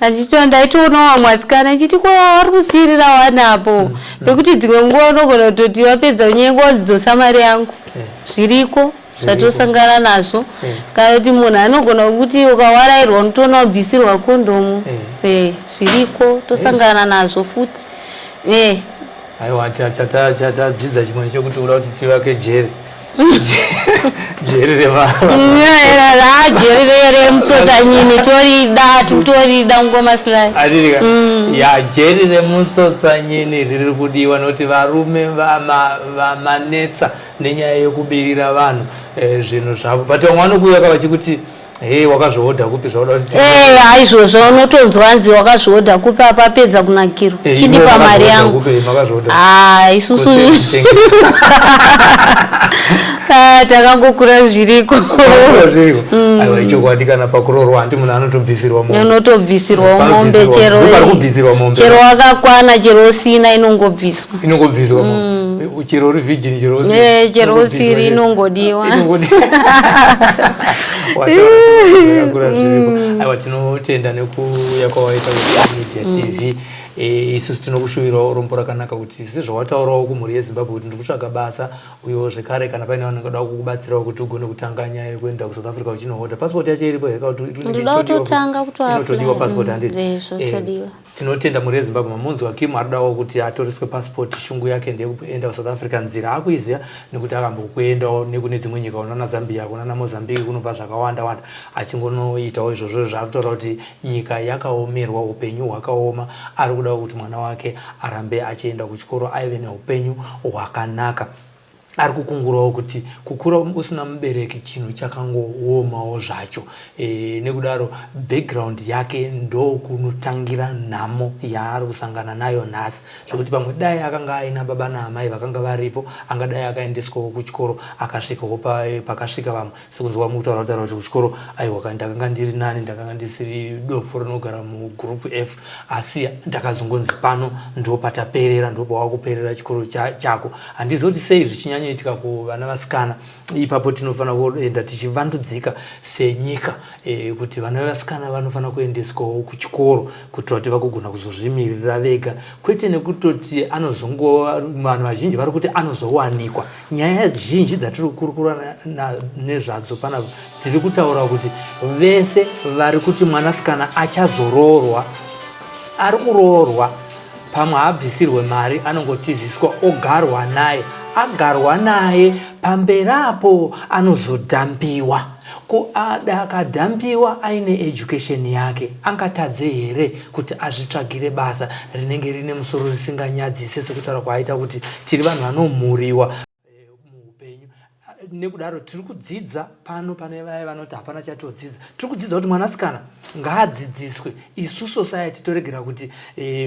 Handito, ndaitoona vamwe vasikana ndichiti, "Ko vari kusiyirira wani apo?" Pekuti dzimwe nguva unogona kutoti wapedza kunyenga, wadzidzosa mari yangu. Zviriko zvatosangana nazvo. Kana kuti munhu anogona kuti ukawarairwa, unotoona wabvisirwa kondomu. Zviriko, tosangana nazvo futi. Aiwa, chatadzidza chimwe chekuti uda kuti tivake jeri, jeri rema Jeri remutsotsa-nyini torida, torida, ngoma Sly. Atirika ya, jeri remutsotsa-nyini riri kudiwa nokuti varume vamanetsa nenyaya yekubirira vanhu zvinhu zvavo, but vamwe vanokuuya vachikuti, "He, wakazvihodha kupi zvauda kuti?" Haizvozvo, unotonzwa nzi, "Wakazvihodha kupi? Apa apedza kunakirwa, chindipa mari yangu." Makazvihodha? Ah, isusu takangokura zviriko. Zviriko, aiwa, ichokwadi. Kana pakuroorwa, handi munhu anotobvisirwa mombe? Unotobvisirwa mombe chero. Pari kubvisirwa mombe. Chero wakakwana, chero usina, inongobviswa. Inongobviswa mombe, chero uri virgin, chero usiri. Chero usiri, inongodiwa. Wataura zviriko. Aiwa, tinotenda nekuuya kwawaita kuMedia TV. Isusu tinokushuvirawo rombo rakanaka, kuti sezvawataurawo kumhuri yeZimbabwe kuti ndiri kutsvaga basa, uyewo zvekare kana paine vanhu vangada kukubatsirawo kuti ugone kutanga nyaya yekuenda kuSouth Africa uchinohodha passport yacho, iripo here kana kuti inenge Ndoda ichitodiwa? Kutotanga Inotodiwa passport, handiti? Zvotodiwa. Tinotenda mhuri yeZimbabwe. Mamunzwa, Kim aridawo kuti atoreswe passport. Shungu yake ndeyekuenda kuSouth Africa. Nzira akuiziva nekuti akambokuendawo nekune dzimwe nyika, kunana Zambia, kunana Mozambique, kunobva zvakawanda wanda, achingonoitawo izvozvo zvaari kutaura kuti nyika yakaomerwa, upenyu hwakaoma. Ari kudawo kuti mwana wake arambe achienda kuchikoro, aive neupenyu hwakanaka. Ari kukungurawo kuti kukura usina mubereki chinhu chakangoomawo zvacho. Nekudaro background yake ndokunotangira nhamo yaari kusangana nayo nhasi, zvekuti pamwe dai akanga aina baba naamai vakanga varipo, angadai akaendeswawo kuchikoro, akasvikawo pakasvika vamwe. Sekunzwa mukutaura, kutaura kuti kuchikoro, aiwa, ndakanga ndiri nani, ndakanga ndisiri dofo rinogara mugroup F, asi ndakazongonzi pano ndo pataperera, ndo pawakuperera chikoro chako. Handizoti sei zvichinyanyoitika kuvana vasikana. Ipapo tinofanira kuenda tichivandudzika senyika, kuti vana vevasikana vanofanira kuendeswawo kuchikoro kuitira kuti vagogona kuzozvimirira vega, kwete nekutoti anozongo, vanhu vazhinji vari kuti anozowanikwa. Nyaya zhinji dzatiri kukurukura nezvadzo panapa dziri kutaura kuti vese vari kuti mwanasikana achazoroorwa, ari kuroorwa, pamwe haabvisirwe mari, anongotiziswa, ogarwa naye, agarwa naye, pamberi apo anozodhampiwa. Ko ada akadhampiwa aine education yake, angatadze here kuti azvitsvagire basa rinenge rine musoro, risinganyadzise, sekutaura kwaaita kuti tiri vanhu vanomhuriwa muupenyu? Nekudaro tiri kudzidza pano, pane vaya vanoti hapana chatodzidza, tiri kudzidza kuti mwanasikana ngaadzidziswe. Isu society toregera kuti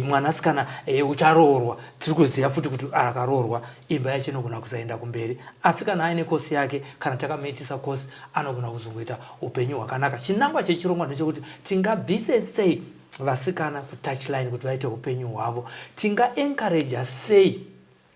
mwanasikana ucharoorwa. Tiri kuziva futi kuti akaroorwa imba yacho inogona kusaenda kumberi, asi kana aine kosi yake, kana takamuitisa kosi, anogona kuzongoita upenyu hwakanaka. Chinangwa chechirongwa ndechekuti tingabvise sei vasikana kutouchline kuti vaite upenyu hwavo, tingaencouraja sei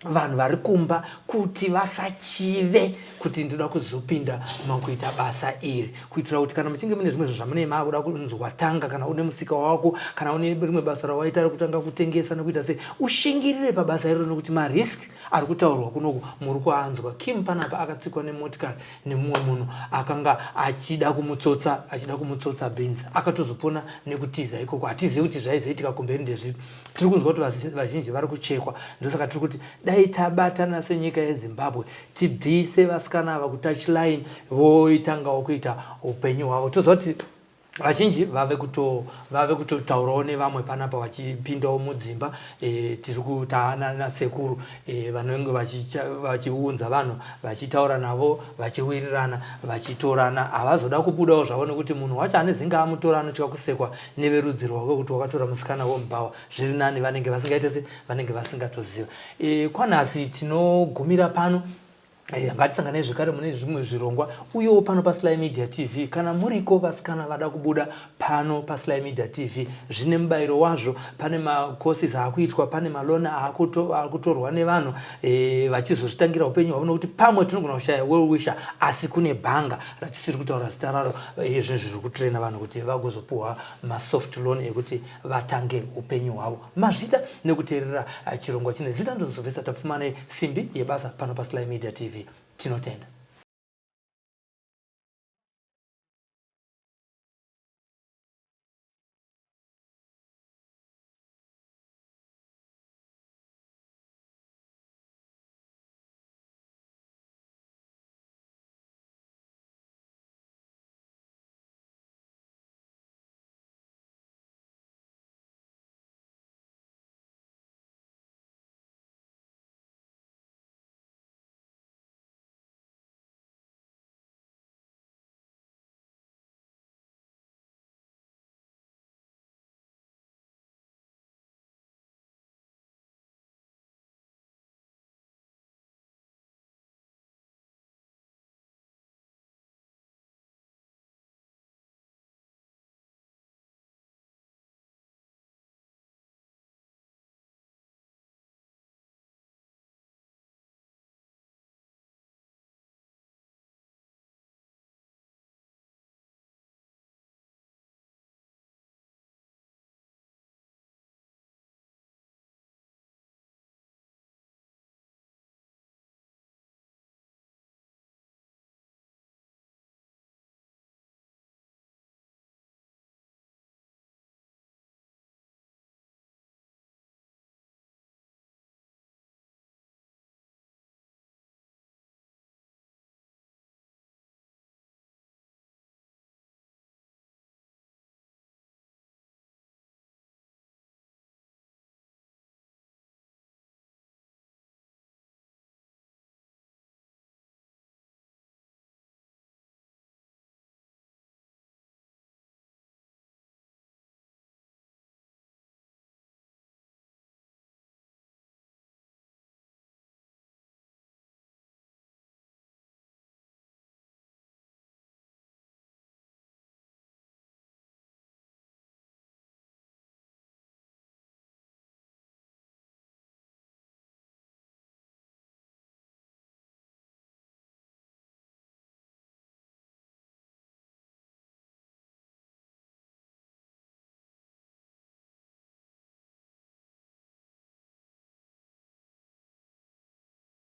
vanhu vari kumba kuti vasachive kuti ndoda kuzopinda makuita basa iri, kuitira kuti kana muchinge mune zvimwe zvinhu zvamunee maakuda kunzi watanga, kana une musika wako, kana une rimwe basa rawaita rekutanga kutengesa nekuita sei, ushingirire pabasa iroro, nekuti marisk ari kutaurwa kunoku muri kuanzwa. Kim panapa akatsikwa nemotikari nemumwe munhu akanga achida kumutsotsa, achida kumutsotsa bhinzi, akatozopona nekutiza ikoko. Hatizivi kuti zvaizoitika kumberi ndezvipi. Tiri kunzwa kuti vazhinji vari kuchekwa. Ndosaka tiri kuti dai tabatana senyika yeZimbabwe, tibvise vasikana ava kutouchline, voitangawo kuita upenyu hwavo. Toziva kuti Vazhinji vave kuto vave kutotaurawo nevamwe panapa vachipindawo mudzimba. Tiri kutaana nasekuru vanenge vachiunza vanhu, vachitaura navo, vachiwirirana, vachitorana. Havazoda kubudawo zvavo nekuti munhu wacho ane zinga amutora anotya kusekwa neverudzi rwake kuti wakatora musikana womubhawa. Zviri nani vanenge vasingaite se vanenge vasingatoziva. Kwanhasi tinogumira pano. Ngatisanganei zvekare mune zvimwe zvirongwa uyewo pano paSly Media TV. Kana muriko vasikana vada kubuda pano paSly Media TV, zvine mubayiro wazvo. Pane macourses aakuitwa, pane maloan aakutorwa nevanhu vachizozvitangira upenyu hwavo, nokuti pamwe tinogona kushaya well wisher, asi kune bhanga ratisiri kutaura zita raro zvinhu zviri kutraina vanhu kuti vagozopuhwa masoft loan ekuti vatange upenyu hwavo. Mazvita nekuteerera chirongwa chine zita. Ndonzovesa Tapfumanei, simbi yebasa pano paSly Media TV. Tinotenda.